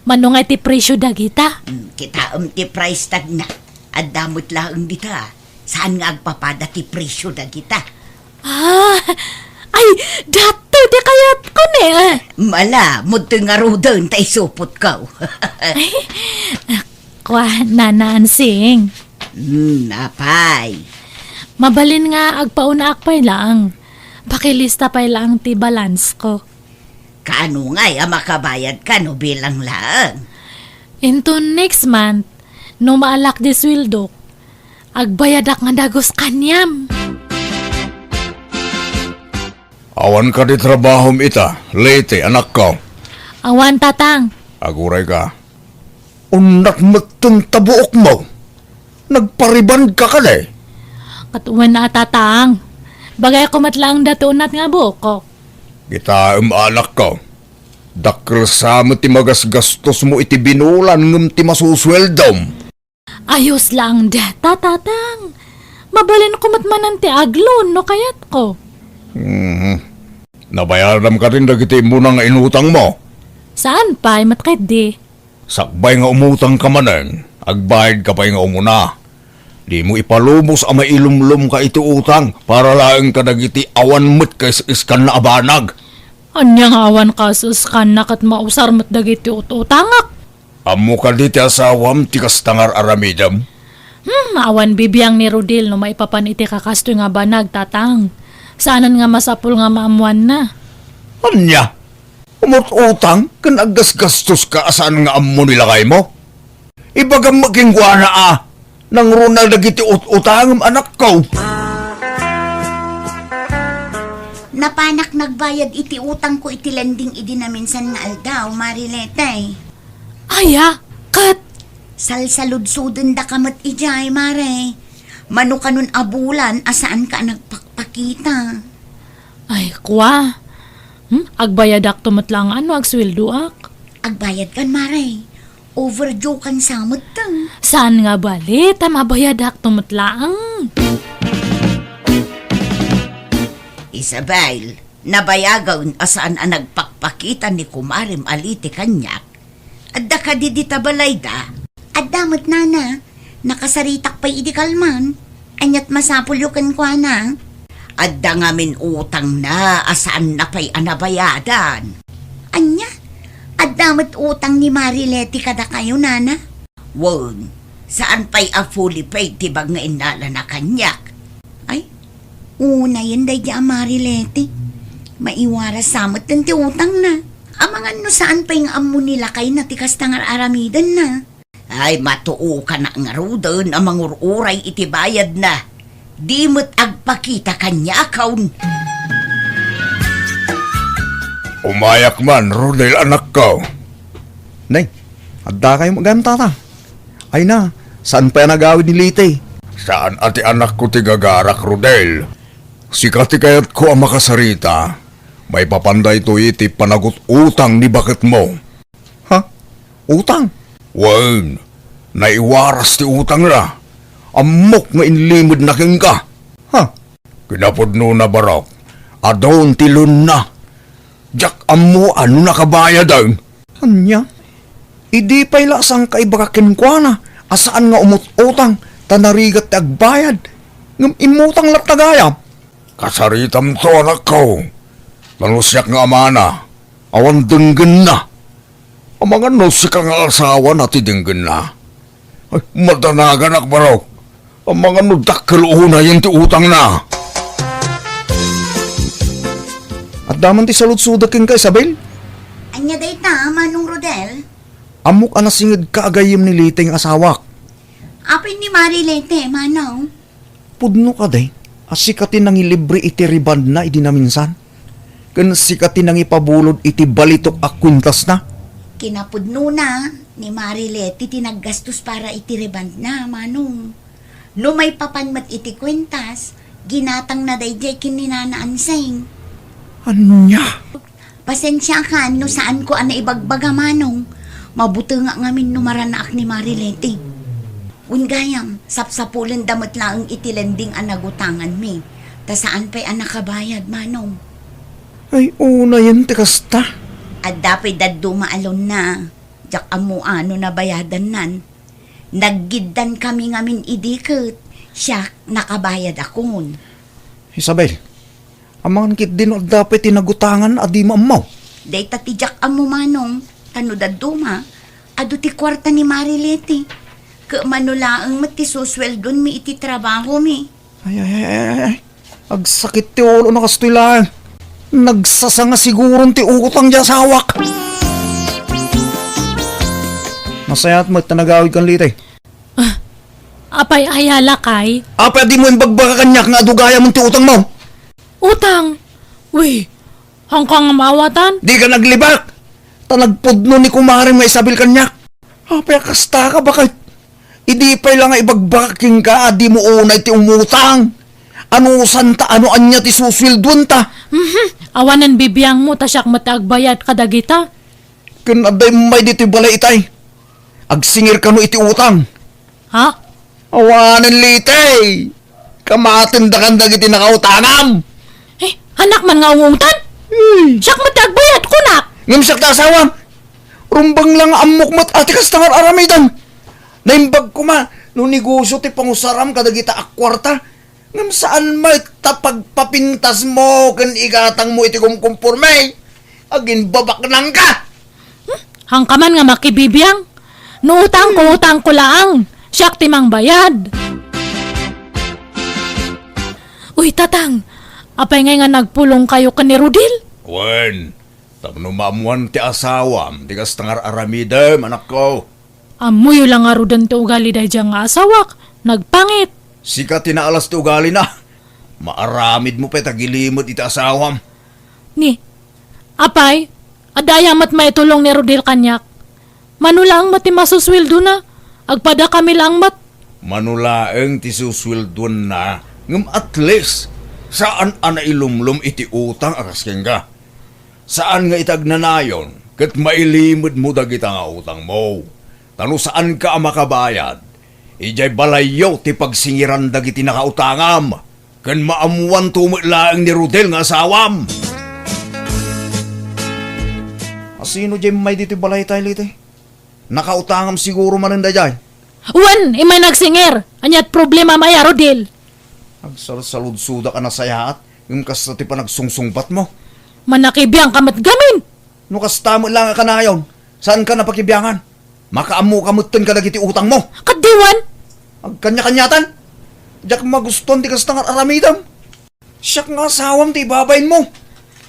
Mano ngay ti presio dagita? Hmm, kitaem ti price tagna. Adda met laeng dita. Saan nga agpapada ti presio dagita? Ah, ay, datoy ti kayatko ne. Mala, mudtoy ngaruden ta isupotko. Ay, kua, Nana Ansing. Hmm, apay? Mabalin nga agpaunaan pay laeng. Pakilista pay laeng ti balance ko. Kaano ngay a makabayadka no bilang laeng? Inton next month, no maalak di sueldok, agbayadak nga dagus kaniam. Awan kadi trabahom ita, Leyte, anakko? Awan, Tatang. Agurayka. Unnak metten ta buokmo. Nagparibandka kadi? Ket wen a, Tatang. Bagayko met laeng datoy unat nga buokko. Kitaem, anakko. Dakkel sa met ti magasgastosmo iti binulan ngem ti masusueldom. Ayos laeng dayta, Tatang. Mabalinko met manen ti agloan no kayatko. Mhm. Nabayadam kadin dagiti immuna nga inutangmo? Saan pay met ketdi? Sakbay nga umutangka manen, agbayadka pay nga umuna. Dimo ipalubos a mailumlomka iti utang para laeng kadagiti awan met kaes-eskanna a banag. Ania nga awan kaes-eskanna ket mausar met dagiti ut-utangak? Ammo kadi ti asawam ti kasta nga ar-aramidem? Hmm, awan bibiang ni Rodil no maipapan iti kakastoy nga banag, Tatang. Saanen nga masapul nga maammoanna. Ania? Umut-utang ken aggasgastoska a saan nga ammo ni lakaymo? Ibagam met kenkuana a, nangruna dagiti ut-utangem, anakko. Napanak nagbayad iti utangko iti lending idi naminsan nga aldaw, Mare Leyte. Aya, ket? Salsaludsodendaka met idiay, Mare. Mano kanon a bulan a saanka a nagpakpakita? Ay, kua. Hmm? Agbayadakto met laeng no agsueldoak. Agbayadkan, Mare. Overdue kan sa met ta. Saan nga bali, ta mabayadakto met laeng. Isabel, nabayagen a saan a nagpakpakita ni kumarem a Leyte kaniak. Adda kadi dita balayda? Adda met, nana. Nakasaritak pay idi kalman. Ania't masapulyo kenkuana? Adda ngamin utangna a saanna pay a nabayadan. Ania? Adda met utang ni Mari Leti kadakayo, nana? Wen, saan pay a fully paid ti bag nga innalana kaniak. Ay, unayen daydi a Mari Leti. Maiwaras sa met ti utangna. Amangan no saan pay nga ammo ni lakayna ti kasta nga ar-aramidenna. Ay, matuokanak ngaruden a mangur-uray iti bayadna. Di met agpakita kaniakon. Umayak man, Rodel, anakko. Nay, adda kayo gayam, tata? Ay na, saan pay a nagawid ni Liti? Saan a ti anakko ti gagarak, Rodel. Sika ti kayatko a makasarita. Maipapan daytoy iti panagut-utang ni baketmo. Ha? Utang? Wen, naiwaras ti utangna. Ammok nga inlimedna kenka. Ha? Kinapudnona, Barok, adun ti loanna. Diak ammo a no nakabayaden. Ania? Idi pay la sangka ibaga kenkuana a saan nga umut-utang ta narigat ti agbayad, ngem immutang latta gayam. Kasaritamto, anakko. Nano siak nga amana, awan denggenna. Amangan no sika nga asawana ti denggenna. Ay, madanaganak, Barok. Amangan no dakkel unayen ti utangna. Adda man ti saludsodek kenka, Isabel? Ania dayta, Manong Rodel? Ammok a nasingedka a gayyem ni Liti nga asawak. Apay ni Mari Leti, Manong? Pudno kadi a sika ti nangilibre iti rebondna idi naminsan? Ken sika ti nangipabulod iti balitok a kuentasna? Kinapudnona, ni Mari Leti ti naggastos para iti rebondna, Manong. No maipapan met iti kuentas, ginatangna daydiay ken ni Nana Ansing. Ania? Pasensiakan no saanko a naibagbaga, Manong. Mabutengak ngamin no maranaak ni Mari Leti. Wen gayam, sapsapulenda met laeng iti lending a nagutanganmi, ta saan pay a nakabayad, Manong. Ay, unayen ti kasta. Adda pay dadduma a loanna, diak ammo a no nabayadannan. Naggiddankami ngamin idi ket siak nakabayadakon. Isabel, amangan ketdi no adda pay ti nagutangan a dimo ammo. Dayta ti diak ammo, Manong, ta no dadduma, adu ti kuarta ni Mari Leti. Ket mano laeng met ti susueldoanmi iti trabahomi. Ay, ay, ay, ay, ay. Agsakit ti ulona kastoy laeng. Nagsasanga siguron ti utang ti asawak. Nasayaat met ta nagawidkan, Liti. Ah, apay, aya lakay? Apay a dimo imbagbaga kaniak nga adu gayam ti utangmo? Utang? Uy, haanka nga maawatan? Dika naglibak! Ta nagpudno ni kumarem nga Isabel kaniak. Apay a kastaka, baket? Idi pay la nga ibagbagak kenka a dimo unay ti umutang. Anusanta, ano ania ti susueldoenta? Mhm. Awanen bibiangmo ta siak met ti agbayad kadagita. Ken adda immay ditoy balay itay. Agsingir kano iti utang. Ha? Awanen, Liti. Kamatendakan dagiti nakautangam. Eh, anak man nga ungungtan? Hey. Siak met ti agbayad, kunak. Ngem siak ti asawam. Rumbeng la nga ammok met a ti kasta nga ar-aramidem. Naimbag koma no negosio ti pangusaram kadagita a kuarta. Ngem saan met ta pagpapintasmo ken igatangmo iti kumkumporme. Agimbabaknangka! Hmm? Haanka man nga makibibiang? No utangko, utangko laang. Siak ti mangbayad. Uy, Tatang, apay ngay nga nagpulongkayo ken ni Rodel? Wen, tapno maammoan ti asawam ti kasta nga ar-aramidem, anakko. Ammoyo la ngaruden ti ugali daydiay nga asawak, nagpangit. Sika ti naalas ti ugalina. Maaramidmo pay ta gilimed iti asawam. Ni, apay, adda aya met maitulong ni Rodel kaniak? Mano laeng met ti masusueldona? Agpadakami laeng met. Mano laeng ti susueldoanna, ngem at least, saan a nailumlom iti utang a kas kenka. Saan nga iti agnanayon ket mailimedmo dagita nga utangmo. Ta no saanka a makabayad, idiay balayyo ti pagsingiran dagiti nakautangam, ken maammoanto met laeng ni Rodel nga asawam. A, sino diay immay ditoy balay tayo, Liti? Nakautangam siguro manen daydiay. Wen, immay nagsingir. Ania't problemam aya, Rodel? Agsalsaludsodak a nasayaat, ngem kasta ti panagsungsungbatmo. Manakibiangka met gamin! No kasta met laeng a kanayon, saanka a pakibiangan. Makaammoka metten kadagiti utangmo. Ket diwan! Agkaniakaniatan! Diak magustuan ti kasta nga ar-aramidem. Siak nga asawam ti ibabainmo.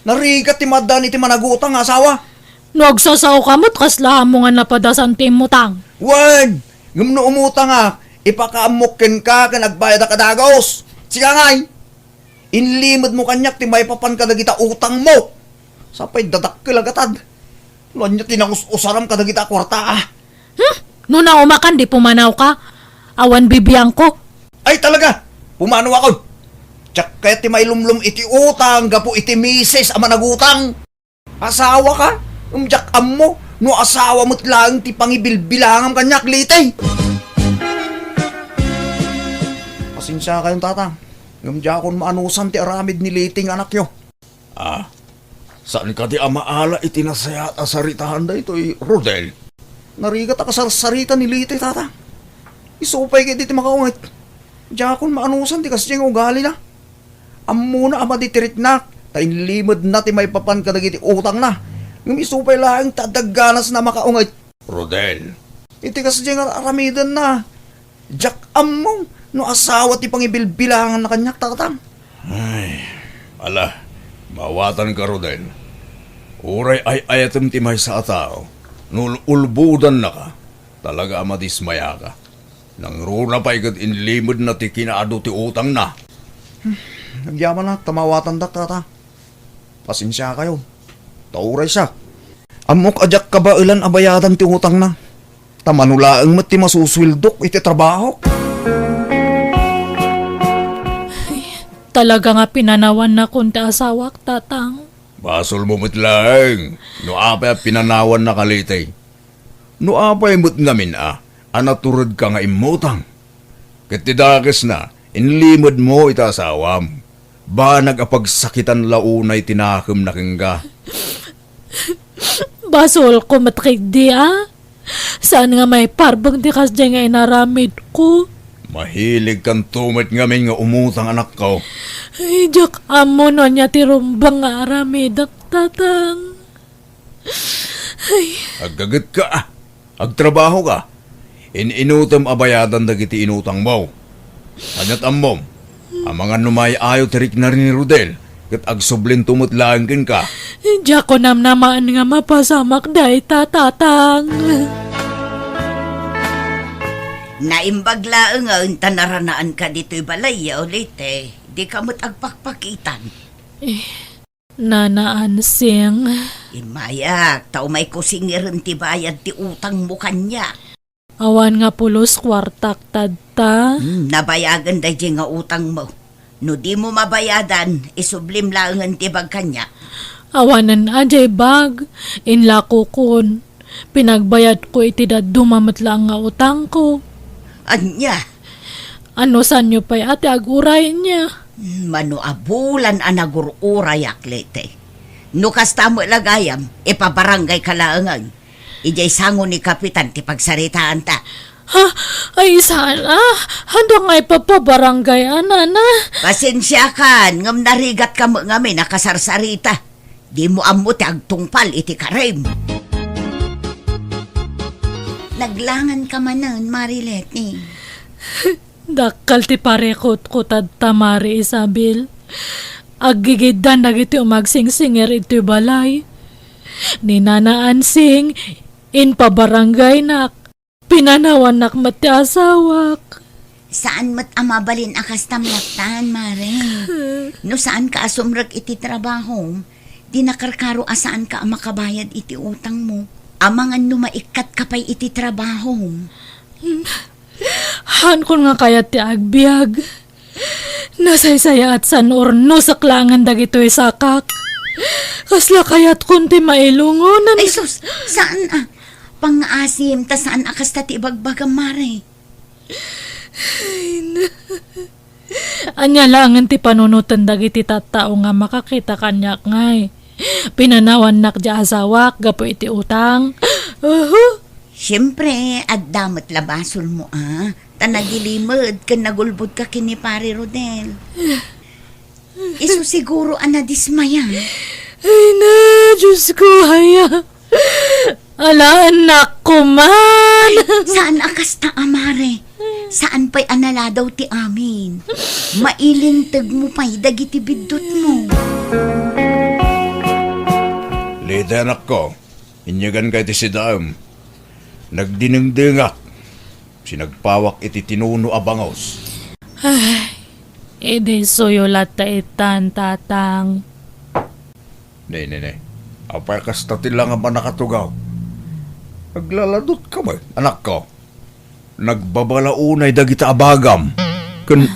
Narigat ti maaddaan iti managutang nga asawa. No agsasaoka met, kasla ammo nga napadasan ti immutang. Wen, ngem no umutangak, ipakaammok kenka ken agbayadak a dagus. Sika ngay, inlimedmo kaniak ti maipapan kadagita utangmo. Sapay dadakkel a gatad. No ania ti nangus-usaram kadagita a kuarta, a? Hmm? No naumakan, di pumanawka. Awan bibiangko. Ay, talaga! Pumanawakon! Diak kayat ti mailumlom iti utang gapu iti misis a managutang. Asawaka? Ngem diak ammo no asawa met laeng ti pangibilbilangam kaniak, Liti. Pasensiakayon, Tatang. Ngem diakon maanusan ti aramid ni Liti nga anakyo. Ah, saan kadi a maala iti nasayaat a saritaan daytoy, Rodel? Narigat a kasarsarita ni Liti, Tata. Isu pay ket iti makaunget. Diakon maanusan ti kasdiay nga ugalina. Ammona a madi ti riknak, ta inlimedna ti maipapan kadagiti utangna. Ngem isu pay laeng ta adda ganasna a makaunget. Rodel. Iti kasdiay nga ar-aramidenna, diak ammo no asawa ti pangibilbilanganna kaniak, Tatang. Ay, ala, maawatanka, Rodel. Uray ay-ayatem ti maysa a tao, no ul-, ulbodannaka, talaga a madismayaka. Nangruna pay ket inlimedna ti kinaadu ti utangna. Agyamanak ta maawatandak, Tata. Pasensiakayon. Ta uray siak, ammok a diak kabaelan a bayadan ti utangna. Ta mano laeng met ti masusueldok iti trabahok. Ay, talaga nga pinanawannakon ti asawak, Tatang. Basolmo met laeng no apay a pinanawannaka, Liti. No apay met ngamin a, a naturedka nga immutang. Ket ti dakesna, inlimedmo iti asawam. Banag a pagsakitan la unay ti nakemna kenka. Basolko met ketdi a. Saan nga maiparbeng ti kasdiay nga inaramidko. Mahiligkanto met ngamin nga umutang, anakko. Ay, diak ammo no ania ti rumbeng nga aramidek, Tatang. Ay. Aggagetka, a. Agtrabahoka. In-inutem a bayadan dagiti inutangmo. Aniat ammom? Amangan no maay-ayo ti rikna ni Rodel, ket agsublinto met laeng kenka. Diak namnamaen nga mapasamak dayta, Tatang. Naimbag laengen ta naranaanka ditoy balay, Liti. Dika met agpakpakitan. Eh, Nana Ansing. Immayak, ta umayko singirem ti bayad ti utangmo kaniak. Awan nga pulos kuartak tadta. Hmm, nabayagen daydiay nga utangmo. No dimo mabayadan, isublim laengen ti bag kaniak. Awanen a diay bag, inlakokon. Pinagbayadko iti dadduma met laeng nga utangko. Ania? Anusanyo pay a ti aguray ania? Mano a bulan a nagur-urayak, Liti. No kasta met la gayam, ipabarangayka laengen. Idiay sango ni Kapitan ti pagsaritaanta. Ha? Ay, saan a? Haanda nga ipapabarangay a, Nana? Pasensiakan, ngem narigatka met ngamin a kasarsarita. Dimo ammo ti agtungpal iti karim. Naglanganka manen, Mari Leti. Dakkel ti parikutko tadta, Mari Isabel. Aggigiddan dagiti umagsingsingir iti balay. Ni Nana Ansing, impabarangaynak. Pinanawannak met ti asawak. Saan met a mabalin a kastam lattan, Mare. No saanka a sumrek iti trabahom, di nakarkaro a saanka a makabayad iti utangmo. Amangan no maikkatka pay iti trabahom. Haankon nga kayat ti agbiag. Nasaysayaat san urnosek laengen dagitoy sakak. Kasla kayatkon ti mailungonan. Ay sus, saan a? Pangngaasim, ta saan a kasta ti ibagbagam, Mare. Ay, na-, Ania laengen ti panunoten dagiti tattao nga makakita kaniak ngay? Pinanawannak diay asawak gapu iti utang. Uhu. Siempre, adda met la basolmo a. Ta nagilimed ken nagulbodka ken ni Pare Rodel. Isu siguro a nadismaya. Ay na, Diyos ko, aya. Ala, anak ko man. Ay, saan a kasta, a mare? Saan pay a naladaw ti amin? Mailinteg mo pay dagiti biddutmo. Lida, anakko, inyaganka iti sidaem. Nagdinengdengak. Sinagpawak iti tinuno a bangus. Ay, idi suyo latta itan, Tatang. Ne, ne, ne. Apay kasta ti langam a nakatugaw? Naglaladutka met, anakko. Nagbabala unay dagita a bagam. Ken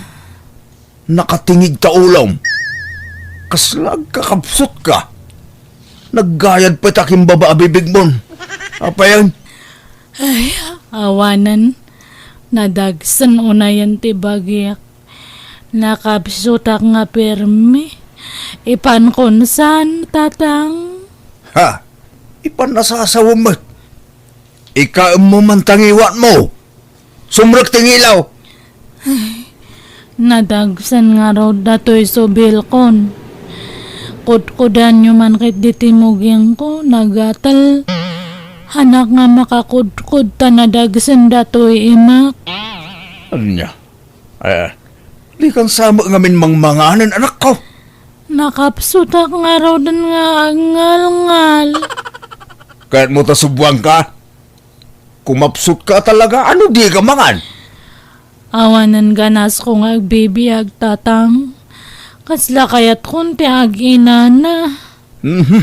nakatingig ta ulom. Kasla agkakabsutka. Naggayad pay ta kimbaba a bibigmon. Apayen? Ay, awanen. Nadagsen unayen ti bagik. Nakabsutak nga permi. Ipankon san, Tatang? Ha? Ipan nasasawem met. Ikaemmo man ta ngiwatmo. Sumrek ti ngilaw. Ay, nadagsen ngarud datoy subilkon. Kudkudanyo man ket diti mugingko, nagatel. Anak nga makakudkod ta nadagsen datoy imak. Ania? Eh, dikan sa met ngamin mangmanganen, anakko. Nakapsutak ngaruden nga agngalngal. Kayatmo ta subuanka? Kumapsutka talaga, ano dika mangan? Awanen ganasko nga agbibiag, Tatang. Kasla kayatkon ti aginana. Mhm.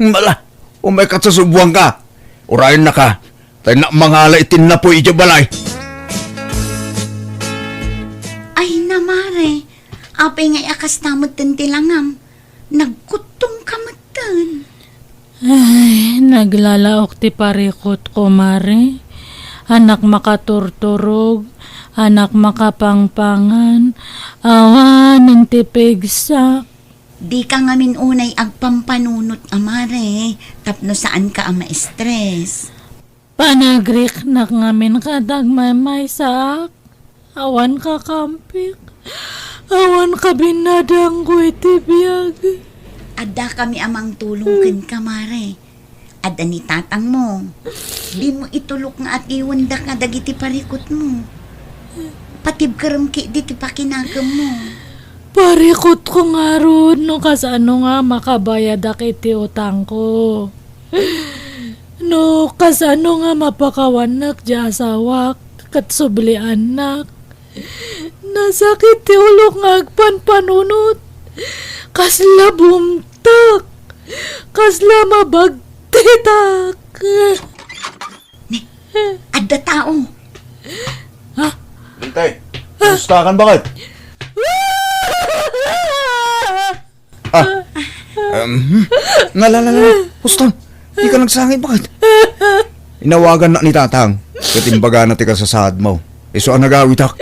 Mala, umayka ta subuanka. Urayennaka, ta innak mangala iti napuy idiay balay. Ay na, mare, apay ngay a kasta metten ti langam? Nagkuttongka metten. Ay, naglalaok ti parikutko, mare. Anak makaturturog, anak makapangpangan, awanen ti pigsak. Dika ngamin unay agpampanunot a mare, tapno saanka a ma-stress. Panagriknak ngamin ket agmaymaysaak. Awan kakampik. Awan kabinnadangko iti biag. Addakami a mangtulong kenka, mare. Adda ni tatangmo. Dimo itulok nga atiwendaka dagiti parikutmo. Patibkerem ketdi ti pakinakemmo. Parikutko ngarud no kasano nga makabayadak iti utangko. No kasano nga mapakawannak ti asawak ket subliannak. Nasakit ti ulok nga agpanpanunot. Kasla bumtak. Kasla mabagtitak. Ne, adda tao. Ha? Dintay, kumusta kan baket? Ah, um, hmm. Nala, nala, nala. Huston, dika nagsangit, baket? Inawagannak ni Tatang, ket imbagana ti kasasaadmo. Isu a nagawitak.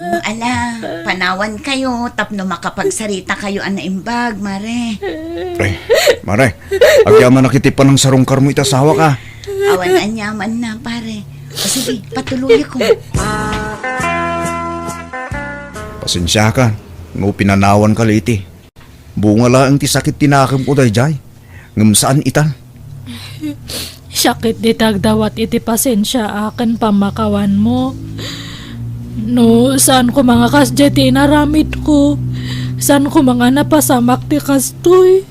Mm, ala, panawankayo tapno makapagsarita kayo a naimbag, mare. Ay, mare, agyamanak iti panangsarungkarmo iti asawak. Awan aniamanna, pare. O sige, patuloyko. Pasensiaka, no pinanawanka, Liti. Bunga laeng ti sakit ti nakemko daydiay, ngem saan itan. Siak ketdi ti agdawat iti pasensiaak ken pammakawanmo. No, saan koma nga kasdiay ti inaramidko, saan koma nga napasamak ti kastoy.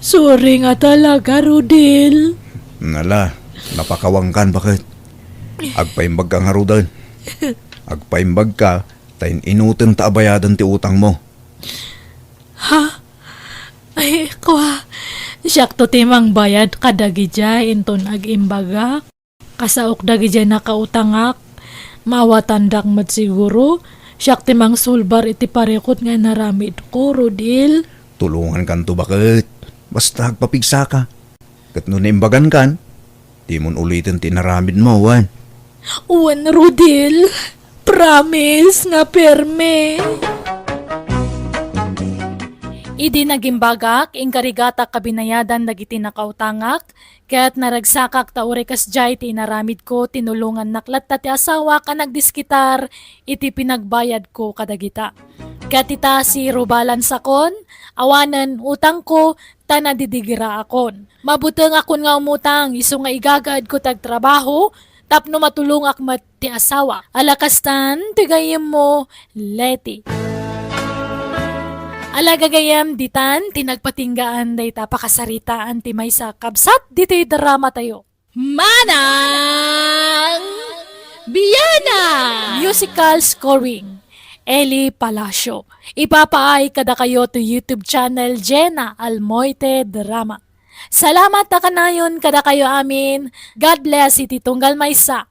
Sorry nga talaga, Rodel. Nala, napakawankan, baket? Agpaimbagka ngaruden. Agpaimbagka, ta in-inutenta a bayadan ti utangmo. Ha? Ay, kua, siakto ti mangbayad kadagidiay inton agimbagak. Kasaok dagidiay nakautangak, maawatandak met siguro, siak ti mangsulbar iti parikut nga inaramidko, Rodel. Tulongankanto, baket. Basta agpapigsaka. Ket no naimbagankan, dimon uliten ti inaramidmo, wen? Wen, Rodel. Promise nga permi. Idi nagimbagak, inkarigatak kabinayadan dagiti nakautangak, ket naragsakak ta uray kasdiay ti inaramidko, tinulongannak latta ti asawak a nagdiskitar iti pinagbayadko kadagita. Ket ita si Rubalan Sakon, awanen utangko ta nadidigiraakon. Mabutengakon nga umutang isu nga igagaedko ti agtrabaho tapno matulongak met ti asawa. Ala kastan ti gayyemmo, Leti. Ala gagayyem, ditan ti nagpatinggaan dayta pakasaritaan ti maysa a kabsat ditoy dramatayo. Manang Biana! Musical scoring, Eli Palacio. Ipapaay kadakayo to YouTube channel Jena Almoite Drama. Salamat a kanayon kadakayo amin. God bless iti tunggal maysa.